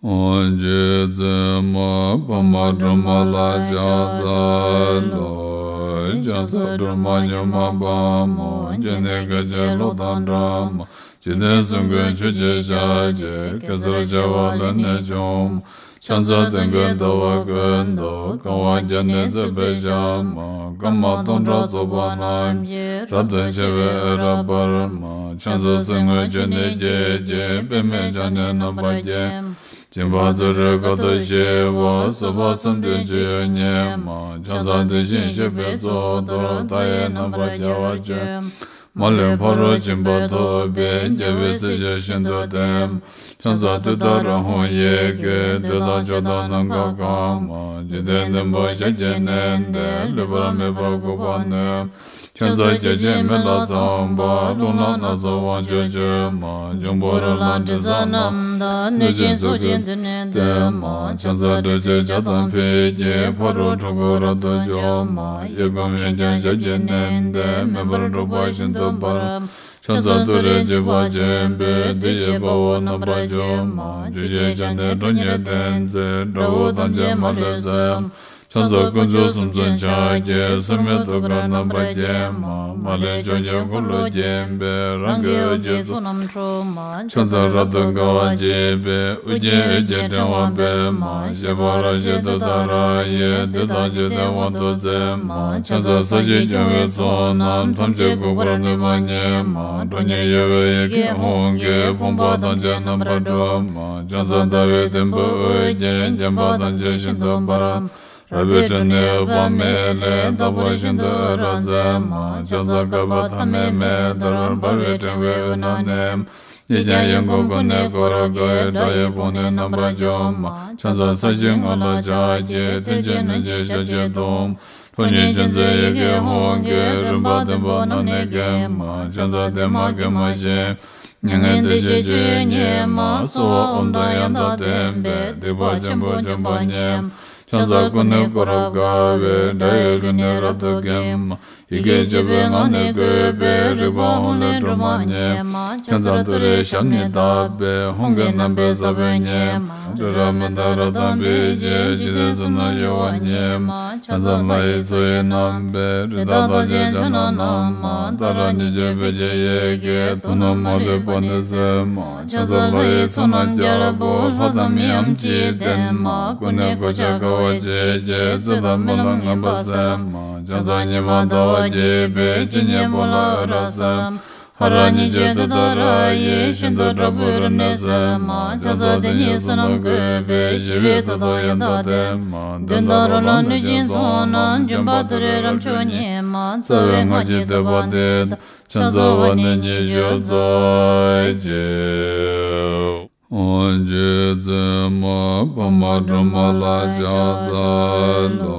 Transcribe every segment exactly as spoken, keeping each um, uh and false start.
རྗེ་བཙུན་མ་འཕགས་མ་སྒྲོལ་མ་ལ་ཕྱག་འཚལ་ལོ། ཕྱག་འཚལ་སྒྲོལ་མ་མྱུར་མ་དཔའ་མོ། སྤྱན་ནི་དགའ་ཆེན་གློག་དང་འདྲ་མ། འཇིག་རྟེན་གསུམ་མགོན་ཆུ་སྐྱེས་ཞལ་གྱི། གེ་སར་བྱེ་བ་ལས་ནི་བྱུང་མ། ཕྱག་འཚལ་སྟོན་ཀའི་ཟླ་བ་ཀུན་ཏུ། གང་བ་བརྒྱ་ནི་བརྩེགས་པའི་ཞལ་མ། སྐར་མ་སྟོང་ཕྲག་ཚོགས་པ་རྣམས་ཀྱིས། རབ་ཏུ་ཕྱེ་བའི་འོད་རབ་འབར་མ། ཕྱག་འཚལ་གསེར་དངུལ་ཆུ་ནས་སྐྱེས་ཀྱི། པདྨས་ཕྱག་ནི་རྣམ་པར་བརྒྱན་མ། སྦྱིན་པ་ཚུ་རོལ་དཀའ་ཐུབ་ཞི་བ། བཟོད་པ་བསམ་གཏན་སྤྱོད་ཡུལ་ཉིད་མ། ཕྱག་འཚལ་དེ་བཞིན་གཤེགས་པའི་གཙུག་ཏོར། མཐའ་ཡས་རྣམ་པར་རྒྱལ་བར་སྤྱོད་མ། མ་ལུས་ཕ་རོལ་ཕྱིན་པ་ཐོབ་པའི། རྒྱལ་བའི་སྲས་ཆེན་ཤིན་ཏུ་བརྟན་མ། ཕྱག་འཚལ་ཏུཏྟཱ་ར་ཧཱུྃ་ཡི་གེ། བདུད་དང་ཕྱོགས་དང་ནམ་མཁའ་གང་མ། འཇིག་རྟེན་བདུན་པོ་ཞབས་ཀྱིས་མནན་ཏེ། ལུས་པ་མེད་པར་འགུགས་པར་ནུས་མ། ཕྱག་འཚལ་བརྒྱ་བྱིན་མེ་ལྷ་ཚངས་པ། རླུང་ལྷ་སྣ་ཚོགས་དབང་ཕྱུག་མཆོད་མ། འབྱུང་པོ་རོ་ལངས་དྲི་ཟ་རྣམས་དང་། གནོད་སྦྱིན་ཚོགས་ཀྱིས་འདི་ནི་བསྟོད་མ། ཕྱག་འཚལ་དྲི་ཟའི་ཇ་དང་ཕུད་ཀྱིས། ཕ་རོལ་འཁྲུལ་འཁོར་རབ་ཏུ་སྐྱོབ་མ། གཡས་བསྐུམ་གཡོན་བརྐྱང་ཞབས་ཀྱིས་མནན་ཏེ། མེ་འབར་འཁྲུག་པ་ཤིན་ཏུ་འབར་མ། ཕྱག་འཚལ་ཏུ་རེ་འཇིགས་པ་ཆེན་པོས། བདུད་ཀྱི་དཔའ་བོ་རྣམ་པར་འཇོམས་མ། བཅུ་ཞལ་ཕྱག་ནི་ཁྲོ་གཉེར་ལྡན་མཛད། དགྲ་བོ་ཐམས་ཅད་མ་ལུས་གསོད་མ། ཕྱག་འཚལ་དཀོན་མཆོག་གསུམ་མཚོན་ཕྱག་རྒྱའི། སོར་མོས་ཐུགས་ཀར་རྣམ་པར་བརྒྱན་མ། མ་ལུས་ཕྱོགས་ཀྱི་འཁོར་ལོས་བརྒྱན་པའི། རང་གི་འོད་ཀྱི་ཚོགས་རྣམས་འཁྲུག་མ། ཕྱག་འཚལ་རབ་ཏུ་དགའ་བ་བརྗིད་པའི། ཨོ་རྒྱན་འོད་ཀྱི་ཕྲེང་བ་སྤེལ་མ། བཞད་པ་རབ་བཞད་ཏུཏྟཱ་ར་ཡིས། བདུད་དང་འཇིག་རྟེན་དབང་དུ་མཛད་མ། ཕྱག་འཚལ་ས་གཞི་སྐྱོང་བའི་ཚོགས་རྣམས། ཐམས་ཅད་འགུགས་པར་ནུས་པ་ཉིད་མ། ཁྲོ་གཉེར་གཡོ་བའི་ཡི་གེ་ཧཱུྃ་གིས། ཕོངས་པ་ཐམས་ཅད་རྣམ་པར་སྒྲོལ་མ། ཕྱག་འཚལ་ཟླ་བའི་དུམ་བུས་དབུ་བརྒྱན། བརྒྱན་པ་ཐམས་ཅད་ཤིན་ཏུ་འབར་མ། རལ་པའི་ཁྲོད་ནས་འོད་དཔག་མེད་ལས། རྟག་པར་ཤིན་ཏུ་འོད་རབ་མཛད་མ། ཕྱག་འཚལ་བསྐལ་པ་ཐ་མའི་མེ་ལྟར། འབར་བའི་ཕྲེང་བའི་དབུས་ན་གནས་མ། གཡས་བརྐྱང་གཡོན་བསྐུམ་ཀུན་ནས་བསྐོར་དགའི། དགྲ་ཡི་དཔུང་ནི་རྣམ་པར་འཇོམས་མ། ཕྱག་འཚལ་ས་གཞིའི་ངོས་ལ་ཕྱག་བགྱི། ཐུན་གཅིག་ནན་གྱི་ཞབས་ཀྱིས་བརྡུང་མ། ཁྲོ་གཉེར་ཅན་མཛད་ཡི་གེ་ཧཱུྃ་གིས། རིམ་པ་བདུན་པོ་རྣམས་ནི་འགེམས་མ། ཕྱག་འཚལ་བདེ་མ་དགེ་མ་ཞི་མ། མྱ་ངན་འདས་ཞི་སྤྱོད་ཡུལ་ཉིད་མ། གསོལ་བ་ཨོཾ་དང་ཡང་དག་ལྡན་པས། སྡིག་པ་ཆེན་པོ་འཇོམས་པ་ཉིད་མ། ཕྱག་འཚལ་ཀུན་ནས་བསྐོར་རབ་དགའ་བའི། དགྲ་ཡི་རྒོལ་ནི་རབ་ཏུ་འགེམས་མ། ཡི་གེ་བཅུ་པའི་ངག་ནི་བཀོད་པའི། རིག་པ་ཧཱུྃ་ལས་སྒྲོལ་མ་ཉིད་མ། ཕྱག་འཚལ་ཏུ་རེའི་ཞབས་ནི་བརྡབས་པས། ཧཱུྃ་གི་རྣམ་པའི་ས་བོན་ཉིད་མ། རི་རབ་མནྡ་ར་དང་འབིགས་བྱེད། འཇིག་རྟེན་གསུམ་རྣམས་གཡོ་བ་ཉིད་མ། ཕྱག་འཚལ་ལྷ་ཡི་མཚོ་ཡི་རྣམ་པའི། རི་དྭགས་རྟགས་ཅན་ཕྱག་ན་བསྣམས་མ། ཏཱ་ར་གཉིས་བརྗོད་བོད་ཀྱི་ཡི་གེས། དུག་རྣམས་མ་ལུས་པ་ནི་སེལ་མ། ཕྱག་འཚལ་ལྷ་ཡི་ཚོགས་རྣམས་རྒྱལ་པོ། ལྷ་དང་མིའམ་ཅི་ཡིས་བསྟེན་མ། ཀུན་ནས་གོ་ཆ་དགའ་བ་བརྗིད་ཀྱིས། རྩོད་དང་རྨི་ལམ་ངན་པ་སེལ་མ། ཕྱག་འཚལ་ཉི་མ་ཟླ་བ་རྒྱས་པའི། སྤྱན་གཉིས་པོ་ལ་འོད་རབ་གསལ་མ། ཧ་ར་གཉིས་བརྗོད་ཏུཏྟཱ་ར་ཡིས། ཤིན་ཏུ་དྲག་པོའི་རིམས་ནད་སེལ་མ། ཕྱག་འཚལ་དེ་ཉིད་བསོད་ནམས་བཀོད་པའི། ཞི་བའི་མཐུ་དང་ཡང་དག་ལྡན་མ། གདོན་དང་རོ་ལངས་གནོད་སྦྱིན་ཚོགས་རྣམས། འཇོམས་པ་ཏུ་རེ་རབ་མཆོག་ཉིད་མ། རྩ་བའི་སྔགས་ཀྱི་བསྟོད་པ་འདི་དང་། ཕྱག་འཚལ་བ་ནི་ཉི་ཤུ་རྩ་གཅིག་རྗེ་བཙུན་མ་འཕགས་མ་སྒྲོལ་མ་ལ་ཕྱག་འཚལ་ལོ།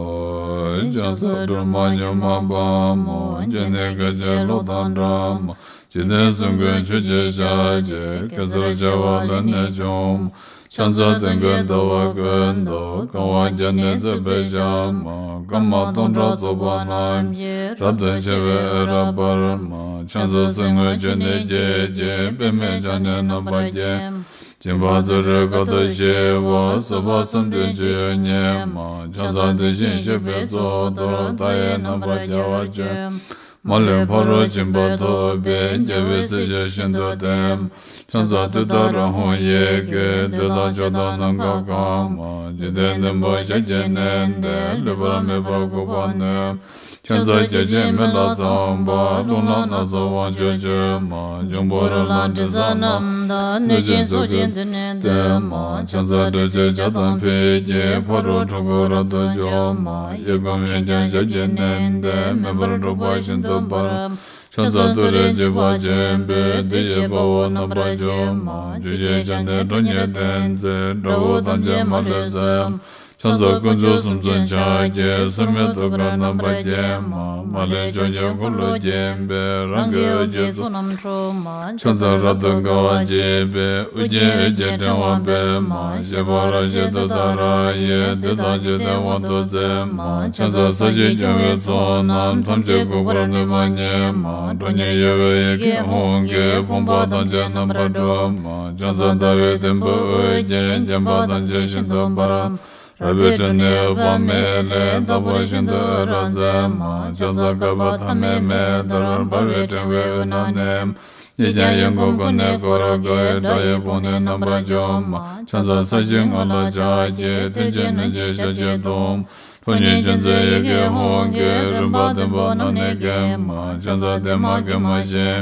ཕྱག་འཚལ་སྒྲོལ་མ་མྱུར་མ་དཔའ་མོ། སྤྱན་ནི་དགའ་ཆེན་གློག་དང་འདྲ་མ། འཇིག་རྟེན་གསུམ་མགོན་ཆུ་སྐྱེས་ཞལ་གྱི། གེ་སར་བྱེ་བ་ལས་ནི་བྱུང་མ། ཕྱག་འཚལ་སྟོན་ཀའི་ཟླ་བ་ཀུན་ཏུ། གང་བ་བརྒྱ་ནི་བརྩེགས་པའི་ཞལ་མ། སྐར་མ་སྟོང་ཕྲག་ཚོགས་པ་རྣམས་ཀྱིས། རབ་ཏུ་ཕྱེ་བའི་འོད་རབ་འབར་མ། ཕྱག་འཚལ་གསེར་དངུལ་ཆུ་ནས་སྐྱེས་ཀྱི། པདྨས་ཕྱག་ནི་རྣམ་པར་བརྒྱན་མ། སྦྱིན་པ་ཚུ་རོལ་དཀའ་ཐུབ་ཞི་བ། བཟོད་པ་བསམ་གཏན་སྤྱོད་ཡུལ་ཉིད་མ། ཕྱག་འཚལ་དེ་བཞིན་གཤེགས་པའི་གཙུག་ཏོར། མཐའ་ཡས་རྣམ་པར་རྒྱལ་བར་སྤྱོད་མ། མ་ལུས་ཕ་རོལ་ཕྱིན་པ་ཐོབ་པའི། རྒྱལ་བའི་སྲས་ཆེན་ཤིན་ཏུ་བརྟན་མ། ཕྱག་འཚལ་ཏུཏྟཱ་ར་ཧཱུྃ་ཡི་གེས། བདུད་དང་ཕྱོགས་དང་ནམ་མཁའ་གང་མ། འཇིག་རྟེན་བདུན་པོ་ཞབས་ཀྱིས་མནན་ཏེ། ལུས་པ་མེད་པར་འགུགས་པར་ནུས་མ། ཕྱག་འཚལ་བརྒྱ་བྱིན་མེ་ལྷ་ཚངས་པ། རླུང་ལྷ་སྣ་ཚོགས་དབང་ཕྱུག་མཆོད་མ། འབྱུང་པོ་རོ་ལངས་དྲི་ཟ་རྣམས་དང་། གནོད་སྦྱིན་ཚོགས་ཀྱིས་འདི་ནི་བསྟོད་མ། ཕྱག་འཚལ་དྲི་ཟའི་ཇ་དང་ཕུད་ཀྱིས། ཕ་རོལ་འཁྲུལ་འཁོར་རབ་ཏུ་སྐྱོབ་མ། གཡས་བསྐུམ་གཡོན་བརྐྱང་ཞབས་ཀྱིས་མནན་ཏེ། མེ་འབར་འཁྲུག་པ་ཤིན་ཏུ་འབར་མ། ཕྱག་འཚལ་ཏུ་རེ་འཇིགས་པ་ཆེན་པོས། བདུད་ཀྱི་དཔའ་བོ་རྣམ་པར་འཇོམས་མ། བཅུ་ཞལ་ཕྱག་ནི་ཁྲོ་གཉེར་ལྡན་མཛད། དགྲ་བོ་ཐམས་ཅད་མ་ལུས་གསོད་མ། ཕྱག་འཚལ་དཀོན་མཆོག་གསུམ་མཚོན་ཕྱག་རྒྱའི། སྲུང་མའི་ཐུགས་ཀར་རྣམ་པར་བརྒྱན་མ། མ་ལུས་ཕྱོགས་བཅུའི་འཁོར་ལོ་བརྒྱན་པའི། རང་གི་འོད་ཀྱི་ཚོགས་རྣམས་འཁྲུགས་མ། ཕྱག་འཚལ་རབ་ཏུ་དགའ་བ་བརྗིད་པའི། ཨོ་རྒྱན་འོད་ཀྱི་ཕྲེང་བ་སྤེལ་མ། བཞད་པ་རབ་བཞད་ཏུཏྟཱ་ར་ཡིས། བདུད་དང་འཇིག་རྟེན་དབང་དུ་མཛད་མ། ཕྱག་འཚལ་ས་གཞི་སྐྱོང་བའི་ཚོགས་རྣམས། ཐམས་ཅད་འགུགས་པར་ནུས་པ་ཉིད་མ། ཁྲོ་གཉེར་གཡོ་བའི་ཡི་གེ་ཧཱུྃ་གིས། ཕོངས་པ་ཐམས་ཅད་རྣམ་པར་སྒྲོལ་མ། ཕྱག་འཚལ་ཟླ་བའི་དུམ་བུས་དབུ་རྒྱན། བརྒྱན་པ་ཐམས་ཅད་ཤིན་ཏུ་འབར་མ། རལ་པའི་ཁྲོད་ནས་འོད་དཔག་མེད་ལས། རྟག་པར་ཤིན་ཏུ་འོད་རབ་མཛད་མ། ཕྱག་འཚལ་བསྐལ་པ་ཐ་མའི་མེ་ལྟར། འབར་བའི་ཕྲེང་བའི་དབུས་ན་གནས། ཡིད་ཀྱང་ཡིད་འགུགས་ཀུན་ནས་བསྐོར་དགའི། དགྲ་ཡི་དཔུང་ནི་རྣམ་པར་འཇོམས་མ། ཕྱག་འཚལ་ས་གཞིའི་ངོས་ལ་ཕྱག་གི། མཐིལ་གྱིས་བསྣུན་ཅིང་ཞབས་ཀྱིས་བརྡུང་། ཁྲོ་གཉེར་ཅན་མཛད་ཡི་གེ་ཧཱུྃ་གིས། རིམ་པ་བདུན་པོ་རྣམས་ནི་འགེམས་མ། ཕྱག་འཚལ་བདེ་མ་དགེ་མ་ཞི།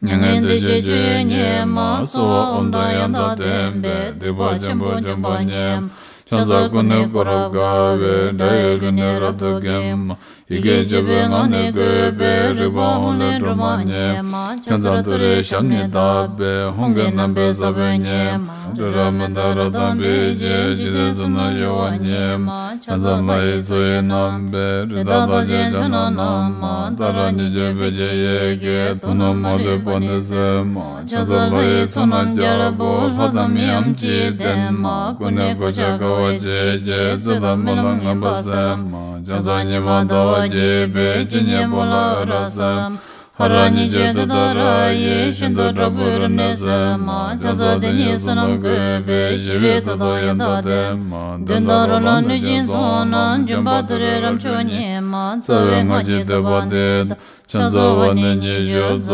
མྱ་ངན་འདས་ཞི་སྤྱོད་ཡུལ་ཉིད་མ། གསོལ་བ་ཨོཾ་དང་ཡང་དག་ལྡན་པས། སྡིག་པ་ཆེན་པོ་འཇོམས་པ་ཉིད་མ། ཕྱག་འཚལ་ཀུན་ནས་བསྐོར་རབ་དགའ་བའི། དགྲ་ཡི་ལུས་ནི་རབ་ཏུ་འགེམས་མ། ཡི་གེ་བཅུ་པའི་ངག་ནི་བཀོད་པའི། རིག་པ་ཧཱུྃ་ལས་སྒྲོལ་མ་ཉིད་མ། ཕྱག་འཚལ་ཏུ་རེའི་ཞབས་ནི་བརྡབས་པས། ཧཱུྃ་གི་རྣམ་པའི་ས་བོན་ཉིད་མ། ཏྲི་ར་མི་ཏ་རཀྟ་པི་ཙི། འཇིག་རྟེན་གསུམ་ན་གཡོ་བ་ཉིད་མ། ཕྱག་འཚལ་ལྷ་ཡི་མཚོ་ཡི་རྣམ་པའི། རི་དྭགས་རྟགས་ཅན་ཕྱག་ན་བསྣམས་མ། ཏཱ་ར་གཉིས་བརྗོད་བོད་ཀྱི་ཡི་གེས། དུག་རྣམས་མ་ལུས་པ་ནི་སེལ་མ། ཕྱག་འཚལ་ལྷ་ཡི་ཚོགས་རྣམས་རྒྱལ་པོ། ལྷ་དང་མིའམ་ཅི་ཡིས་བསྟེན་མ། ཀུན་ནས་གོ་ཆ་དགའ་བ་བརྗིད་ཀྱིས། རྩོད་དང་རྨི་ལམ་ངན་པ་སེལ་མ། ཕྱག་འཚལ་ཉི་མ་ཟླ་བ་རྒྱས་པའི། སྤྱན་གཉིས་པོ་ལ་འོད་རབ་གསལ་མ། ཧ་ར་གཉིས་བརྗོད་ཏུཏྟཱ་ར་ཡིས། ཤིན་ཏུ་དྲག་པོའི་རབ་གནས་སེལ་མ། ཕྱག་འཚལ་དེ་ཉིད་བསོད་ནམས་བཀོད་པའི། ཞི་བའི་མཐུ་སྟོབས་ཡང་དག་ལྡན་མ། གདོན་དང་རོ་ལངས་གནོད་སྦྱིན་ཚོགས་རྣམས། འཇོམས་པ་ཏུ་རེའི་རབ་མཆོག་ཉིད་མ། རྩ་བའི་སྔགས་ཀྱི་བསྟོད་པ་འདི་དང་། ཕྱག་འཚལ་བ་ནི་ཉི་ཤུ་རྩ་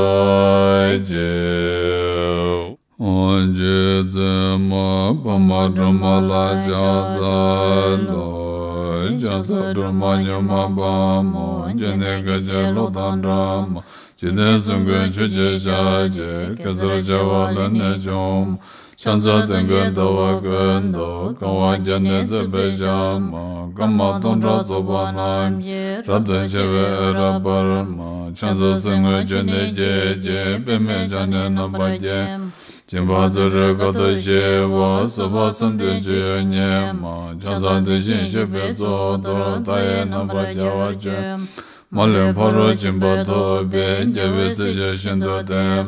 གཅིག་རྗེ་བཙུན་མ་འཕགས་མ་སྒྲོལ་མ་ལ་ཕྱག་འཚལ་ལོ། ཕྱག་འཚལ་སྒྲོལ་མ་མྱུར་མ་དཔའ་མོ། སྤྱན་ནི་སྐད་ཅིག་གློག་དང་འདྲ་མ། འཇིག་རྟེན་གསུམ་མགོན་ཆུ་སྐྱེས་ཞལ་གྱི། གེ་སར་བྱེ་བ་ལས་ནི་བྱུང་མ། ཕྱག་འཚལ་སྟོན་ཀའི་ཟླ་བ་ཀུན་ཏུ། གང་བ་བརྒྱ་ནི་བརྩེགས་པའི་ཞལ་མ། སྐར་མ་སྟོང་ཕྲག་ཚོགས་པ་རྣམས་ཀྱིས། རབ་ཏུ་ཕྱེ་བའི་འོད་རབ་འབར་མ། ཕྱག་འཚལ་གསེར་དངུལ་ཆུ་ནས་སྐྱེས་ཀྱི། པདྨས་ཕྱག་ནི་རྣམ་པར་བརྒྱན། སྦྱིན་པ་བརྩོན་འགྲུས་དཀའ་ཐུབ་ཞི་བ། བཟོད་པ་བསམ་གཏན་སྤྱོད་ཡུལ་ཉིད་མ། ཕྱག་འཚལ་དེ་བཞིན་གཤེགས་པའི་གཙུག་ཏོར། མཐའ་ཡས་རྣམ་པར་རྒྱལ་བར་སྤྱོད། མ་ལུས་ཕ་རོལ་ཕྱིན་པ་ཐོབ་པའི། རྒྱལ་བའི་སྲས་ཀྱིས་ཤིན་ཏུ་བསྟེན།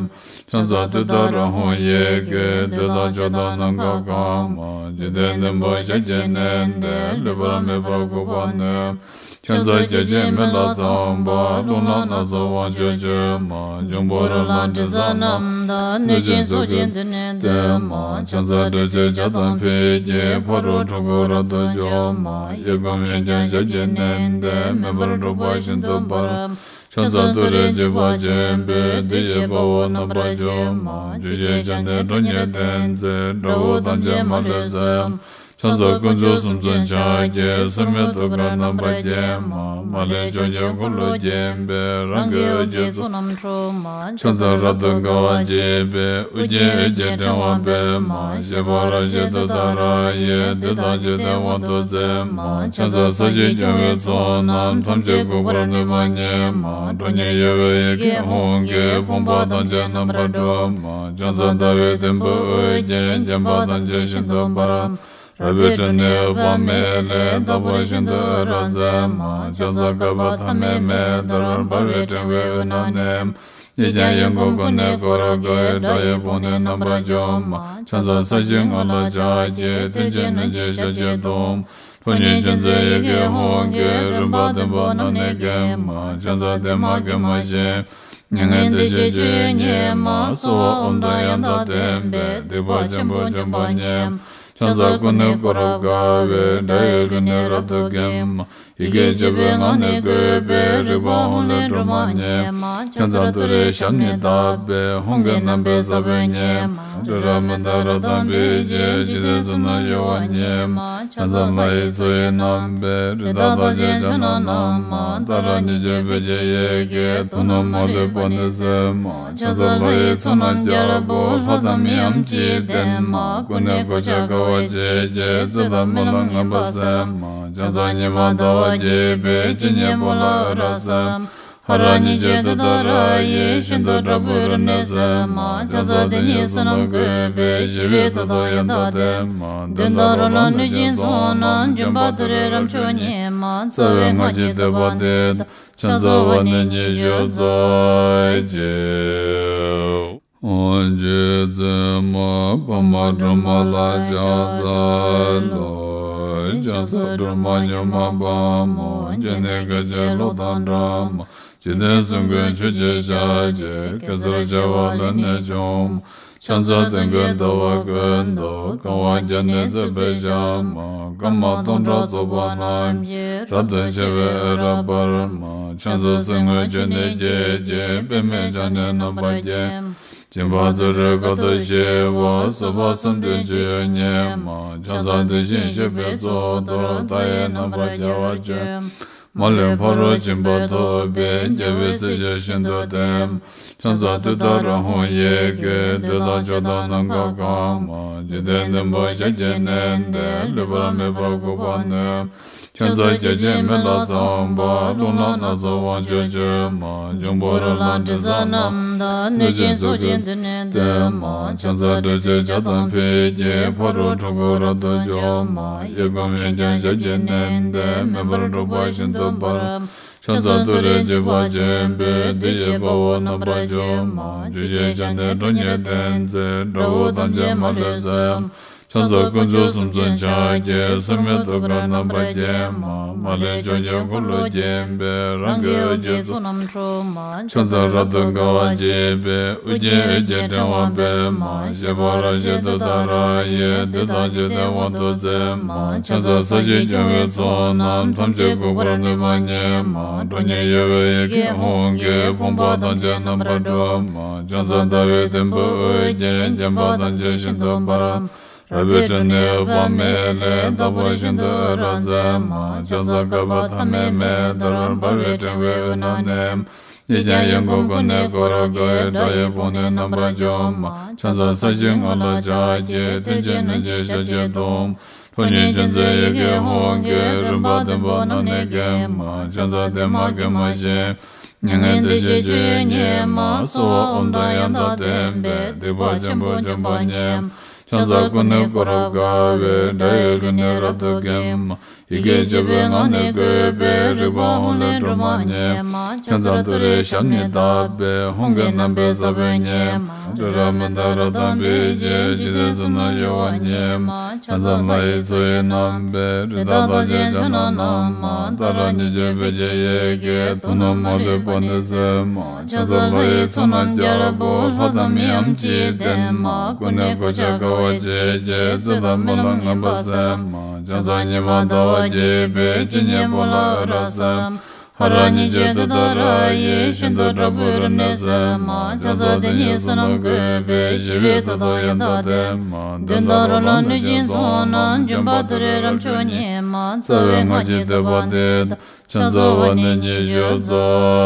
ཕྱག་འཚལ་ཏུཏྟཱ་ར་ཧཱུྃ་ཡི་གེས། འདོད་དང་ཕྱོགས་དང་ནམ་མཁའ་གང་མ། འཇིག་རྟེན་བདུན་པོ་ཞབས་ཀྱིས་མནན་ཏེ། ལུས་པ་མེད་པར་འགུགས་པར་ནུས། ཕྱག་འཚལ་བརྒྱ་བྱིན་མེ་ལྷ་ཚངས་པ། རླུང་ལྷ་སྣ་ཚོགས་དབང་ཕྱུག་མཆོད་མ། འབྱུང་པོ་རོ་ལངས་དྲི་ཟ་རྣམས་དང་། གནོད་སྦྱིན་ཚོགས་ཀྱིས་མདུན་ནས་བསྟོད་མ། ཕྱག་འཚལ་དྲི་ཟའི་ཇ་དང་ཕུད་ཀྱིས། ཕ་རོལ་འཁྲུལ་འཁོར་རབ་ཏུ་འཇོམས་མ། གཡས་བསྐུམ་གཡོན་བརྐྱང་ཞབས་ཀྱིས་མནན་ཏེ། མེ་འབར་འཁྲུགས་པ་ཤིན་ཏུ་འབར། ཕྱག་འཚལ་ཏུ་རེའི་འཇིགས་པ་ཆེན་པོས། བདུད་ཀྱི་དཔའ་བོ་རྣམ་པར་འཇོམས་མ། བཅུ་ཞེས་བྱ་ནི་ཁྲོ་གཉེར་ལྡན་མཛད། དགྲ་བོ་ཐམས་ཅད་མ་ལུས་གསོད། ཕྱག་འཚལ་དཀོན་མཆོག་གསུམ་མཚོན་ཕྱག་རྒྱའི། སྲུང་མའི་ཐུགས་ཀར་རྣམ་པར་བརྒྱན་མ། མ་ལུས་ཕྱོགས་བཅུའི་འཁོར་ལོས་བརྒྱན་པའི། རང་གི་འོད་ཀྱི་ཚོགས་རྣམས་འཁྲུགས་མ། ཕྱག་འཚལ་རབ་ཏུ་དགའ་བ་བརྗིད་པའི། ཨོ་རྒྱན་འོད་ཀྱི་ཕྲེང་བ་སྤེལ་མ། བཞད་པ་རབ་བཞད་ཏུཏྟཱ་ར་ཡིས། བདུད་དང་འཇིག་རྟེན་དབང་དུ་མཛད་མ། ཕྱག་འཚལ་ས་གཞིའི་སྐྱོང་བའི་ཚོགས་རྣམས། ཐམས་ཅད་འགུགས་པར་ནུས་པ་ཉིད་མ། ཁྲོ་གཉེར་གཡོ་བའི་ཡི་གེ་ཧཱུྃ་གིས། ཕོངས་པ་ཐམས་ཅད་རྣམ་པར་སྒྲོལ་མ། ཕྱག་འཚལ་ཟླ་བའི་དུམ་བུས་དབུ་རྒྱན། བརྒྱན་པ་ཐམས་ཅད་ཤིན་ཏུ་འབར་མ། རལ་པའི་ཁྲོད་ནས་འོད་དཔག་མེད་ལས། རྟག་པར་ཤིན་ཏུ་འོད་རབ་མཛད་མ། ཕྱག་འཚལ་བསྐལ་པ་ཐ་མའི་མེ་ལྟར། འབར་བའི་ཕྲེང་བའི་དབུས་ན་གནས། ཡིད་ཀྱང་ཡིད་འགུགས་ཀུན་ནས་བསྐོར་དགའི། དགྲ་ཡི་དཔུང་ནི་རྣམ་པར་འཇོམས་མ། ཕྱག་འཚལ་ས་གཞིའི་ངོས་ལ་ཕྱག་གི། མཐིལ་གྱིས་བསྣུན་ཅིང་ཞབས་ཀྱིས་བརྡུང་། ཁྲོ་གཉེར་ཅན་མཛད་ཡི་གེ་ཧཱུྃ་གིས། རིམ་པ་བདུན་པོ་རྣམས་ནི་འགེམས་མ། ཕྱག་འཚལ་བདེ་མ་དགེ་མ་ཞི། མྱ་ངན་འདས་ཞི་སྤྱོད་ཡུལ་ཉིད་མ། གསོལ་བ་ཨོཾ་དང་ཡང་དག་ལྡན་པས། སྡིག་པ་ཆེན་པོ་འཇོམས་པ་ཉིད་མ། ཕྱག་འཚལ་ཀུན་ནས་བསྐོར་རབ་དགའ་བའི། དགྲ་ཡི་ལུས་ནི་རབ་ཏུ་འགེམས་མ། ཡི་གེ་བཅུ་པའི་ངག་ནི་བཀོད་པའི། རིག་པ་ཧཱུྃ་ལས་སྒྲོལ་མ་ཉིད་མ། ཕྱག་འཚལ་ཏུ་རེའི་ཞབས་ནི་བརྡབས་པས། ཧཱུྃ་གི་རྣམ་པའི་ས་བོན་ཉིད་མ། ཏྲི་ར་མི་ཏ་རཀྟ་པི་ཙི། འཇིག་རྟེན་གསུམ་ན་གཡོ་བ་ཉིད་མ། ཕྱག་འཚལ་ལྷ་ཡི་མཚོ་ཡི་རྣམ་པའི། རི་དྭགས་རྟགས་ཅན་ཕྱག་ན་བསྣམས་མ། ཏཱ་ར་གཉིས་བརྗོད་བོད་ཀྱི་ཡི་གེས། དུག་རྣམས་མ་ལུས་པ་ནི་སེལ་མ། ཕྱག་འཚལ་ལྷ་ཡི་ཚོགས་རྣམས་རྒྱལ་པོ། ལྷ་དང་མིའམ་ཅི་ཡིས་བསྟེན་མ། ཀུན་ནས་གོ་ཆ་དགའ་བ་བརྗིད་ཀྱིས། རྩོད་དང་རྨི་ལམ་ངན་པ་སེལ་མ། ཕྱག་འཚལ་ཉི་མ་ཟླ་བ་རྒྱས་པའི། སྤྱན་གཉིས་པོ་ལ་འོད་རབ་གསལ་མ། ཧ་ར་ཉིད་ཀྱི་དུས་ལྟར་ཡིད་བཞིན་དུ་དྲག་པོའི་རིམས་ནད་སེལ་མ། ཆང་ས་དེ་ཉིད་བསོད་ནམས་བཀོད་པས་ཞི་བའི་མཐུ་དང་ཡང་དག་ལྡན་མ། གདོན་དང་རོ་ལངས་གནོད་སྦྱིན་ཚོགས་རྣམས། འབྱུང་པོ་དུད་འགྲོའི་རབ་མཆོག་ཉིད་མ། རྩ་བའི་སྔགས་ཀྱི་བསྟོད་པ་འདི་དང་། ཕྱག་འཚལ་བ་ནི་ཉི་ཤུ་རྩ་གཅིག་རྗེ་བཙུན་མ་འཕགས་མ་སྒྲོལ་མ་ལ་ཕྱག་འཚལ་ལོ། ཕྱག་འཚལ་སྒྲོལ་མ་མྱུར་མ་དཔའ་མོ། སྤྱན་ནི་སྐད་ཅིག་གློག་དང་འདྲ་མ། འཇིག་རྟེན་གསུམ་མགོན་ཆུ་སྐྱེས་ཞལ་གྱི། གེ་སར་བྱེ་བ་ལས་ནི་བྱུང་མ། ཕྱག་འཚལ་སྟོན་ཀའི་ཟླ་བ་ཀུན་ཏུ། གང་བ་བརྒྱ་ནི་བརྩེགས་པའི་ཞལ་མ། སྐར་མ་སྟོང་ཕྲག་ཚོགས་པ་རྣམས་ཀྱིས། རབ་ཏུ་ཕྱེ་བའི་འོད་རབ་འབར་མ། ཕྱག་འཚལ་གསེར་དངུལ་ཆུ་ནས་སྐྱེས་ཀྱི། པདྨས་ཕྱག་ནི་རྣམ་པར་བརྒྱན་མ། སྦྱིན་པ་བརྩོན་འགྲུས་དཀའ་ཐུབ་ཞི་བ། བཟོད་པ་བསམ་གཏན་སྤྱོད་ཡུལ་ཉིད་མ། ཕྱག་འཚལ་དེ་བཞིན་གཤེགས་པའི་གཙུག་ཏོར། མཐའ་ཡས་རྣམ་པར་རྒྱལ་བར་སྤྱོད་མ། མ་ལུས་ཕ་རོལ་ཕྱིན་པ་ཐོབ་པའི། རྒྱལ་བའི་སྲས་ཀྱིས་ཤིན་ཏུ་བསྟེན་མ། ཕྱག་འཚལ་ཏུཏྟཱ་ར་ཧཱུྃ་ཡི་གེས། བདུད་དང་ཕྱོགས་དང་ནམ་མཁའ་གང་མ། འཇིག་རྟེན་བདུན་པོ་ཞལ་གྱིས་མནན་ཏེ། ལུས་པ་མེད་པར་འགུགས་པར་ནུས་མ། ཕྱག་འཚལ་བརྒྱ་བྱིན་མེ་ལྷ་ཚངས་པ། རླུང་ལྷ་སྣ་ཚོགས་དབང་ཕྱུག་མཆོད་མ། འབྱུང་པོ་རོ་ལངས་དྲི་ཟ་རྣམས་དང་། གནོད་སྦྱིན་ཚོགས་ཀྱིས་མདུན་ནས་བསྟོད་མ། ཕྱག་འཚལ་སྒྲོལ་ཆེན་ཇ་དང་ཕུད་ཀྱིས། ཕ་རོལ་འཁྲུལ་འཁོར་རབ་ཏུ་འཇོམས་མ། གཡས་བསྐུམ་གཡོན་བརྐྱང་ཞབས་ཀྱིས་མནན་ཏེ། མེ་འབར་འཁྲུག་པ་ཤིན་ཏུ་འབར་མ། ཕྱག་འཚལ་ཏུ་རེ་འཇིགས་པ་ཆེན་པོས། བདུད་ཀྱི་དཔའ་བོ་རྣམ་པར་འཇོམས་མ། བཅུ་ཞེས་བྱ་ནི་ཁྲོ་གཉེར་ལྡན་མཛད། དགྲ་བོ་ཐམས་ཅད་མ་ལུས་གསོད་མ། ཕྱག་འཚལ་དཀོན་མཆོག་གསུམ་མཚོན་ཕྱག་རྒྱའི། སོར་མོས་ཐུགས་ཀར་རྣམ་པར་བརྒྱན་མ། མ་ལུས་ཕྱོགས་ཀྱི་འཁོར་ལོས་བརྒྱན་པའི། རང་གི་འོད་ཀྱི་ཚོགས་རྣམས་འཁྲུག་མ། ཕྱག་འཚལ་རབ་ཏུ་དགའ་བ་བརྗིད་པའི། ཨོ་རྒྱན་འོད་ཀྱི་ཕྲེང་བ་སྤེལ་མ། བཞད་པ་རབ་བཞད་ཏུཏྟཱ་ར་ཡིས། བདུད་དང་འཇིག་རྟེན་དབང་དུ་མཛད་མ། ཕྱག་འཚལ་ས་གཞིར་སྐྱོང་བའི་ཚོགས་རྣམས། ཐམས་ཅད་འགུགས་པར་ནུས་པ་ཉིད་མ། ཁྲོ་གཉེར་གཡོ་བའི་ཡི་གེ་ཧཱུྃ་གིས། ཕོངས་པ་ཐམས་ཅད་རྣམ་པར་སྒྲོལ་མ། ཕྱག་འཚལ་ཟླ་བའི་དུམ་བུས་དབུ་རྒྱན། བརྒྱན་པ་ཐམས་ཅད་ཤིན་ཏུ་འབར་མ། རལ་པའི་ཁྲོད་ནས་འོད་དཔག་མེད་ལས། ལྟ་བུར་ཤིན་ཏུ་འོད་རབ་མཛད་མ། ཕྱག་འཚལ་བསྐལ་པ་ཐ་མའི་མེ་ལྟར། འབར་བའི་ཕྲེང་བའི་དབུས་ན་གནས་མ། གཡས་བརྐྱང་གཡོན་བསྐུམ་ཀུན་ནས་བསྐོར་དགའི། དགྲ་ཡི་དཔུང་ནི་རྣམ་པར་འཇོམས་མ། ཕྱག་འཚལ་ས་གཞིའི་ངོས་ལ་ཕྱག་གི། མཐིལ་གྱིས་བསྣུན་ཅིང་ཞབས་ཀྱིས་བརྡུང་། ཁྲོ་གཉེར་ཅན་མཛད་ཡི་གེ་ཧཱུྃ་གིས། རིམ་པ་བདུན་པོ་རྣམས་ནི་འགེམས་མ། ཕྱག་འཚལ་བདེ་མ་དགེ་མ་ཞི་མ། མྱ་ངན་འདས་ཞི་སྤྱོད་ཡུལ་ཉིད་མ། གསོལ་བ་ཨོཾ་དང་ཡང་དག་ལྡན་པས། སྡིག་པ་ཆེན་པོ་འཇོམས་པ་ཉིད་མ། ཕྱག་འཚལ་ཀུན་ནས་བསྐོར་རབ་དགའ་བའི། དགྲ་ཡི་ལུས་ནི་རབ་ཏུ་འགེམས་མ། ཡི་གེ་བཅུ་པའི་ངག་ནི་བཀོད་པས། རིག་པ་ཧཱུྃ་ལས་སྒྲོལ་མ་ཉིད་མ། ཕྱག་འཚལ་ཏུ་རེའི་ཞབས་ནི་བརྡབས་པས། ཧཱུྃ་གི་རྣམ་པའི་ས་བོན་ཉིད་མ། སྤྲིན་རབ་མི་འདའ་རབ་དྭངས་པའི་ཕྱིར། འཇིག་རྟེན་གསུམ་རྣམས་གཡོ་བ་ཉིད་མ། ཕྱག་འཚལ་ལྷ་ཡི་མཚོ་ཡི་རྣམ་པའི། རི་དྭགས་རྟགས་ཅན་ཕྱག་ན་བསྣམས་མ། ཏཱ་ར་གཉིས་བརྗོད་བོད་ཀྱི་ཡི་གེས། དུག་རྣམས་མ་ལུས་པ་ནི་སེལ་མ། ཕྱག་འཚལ་ལྷ་ཡི་ཚོགས་རྣམས་རྒྱལ་པོ། ལྷ་དང་མིའམ་ཅི་ཡིས་བསྟེན་མ། ཀུན་ནས་གོ་ཆ་དགའ་བ་བརྗིད་ཀྱིས། རྩོད་དང་སྨོན་ལམ་ངན་པ་སེལ་མ། ཕྱག་འཚལ་ཉི་མ་ཟླ་བ་རྒྱས་པའི། སྤྱན་གཉིས་པོ་ལ་འོད་རབ་གསལ་མ། ཧ་ར་གཉིས་བརྗོད་ཏུཏྟཱ་ར་ཡིས། ཤིན་ཏུ་དྲག་པོའི་རིམས་ནད་སེལ་མ། ཕྱག་འཚལ་དེ་ཉིད་བསོད་ནམས་བཀོད་པས། ཞི་བའི་མཐུ་དང་ཡང་དག་ལྡན་མ། གདོན་དང་རོ་ལངས་གནོད་སྦྱིན་ཚོགས་རྣམས། འབྱུང་པོ་དུད་འགྲོའི་རབ་མཆོག་ཉིད་མ། རྩ་བའི་སྔགས་ཀྱི་བསྟོད་པ་འདི་དང་། ཕྱག་འཚལ་བ་ནི་ཉི་ཤུ་རྩ་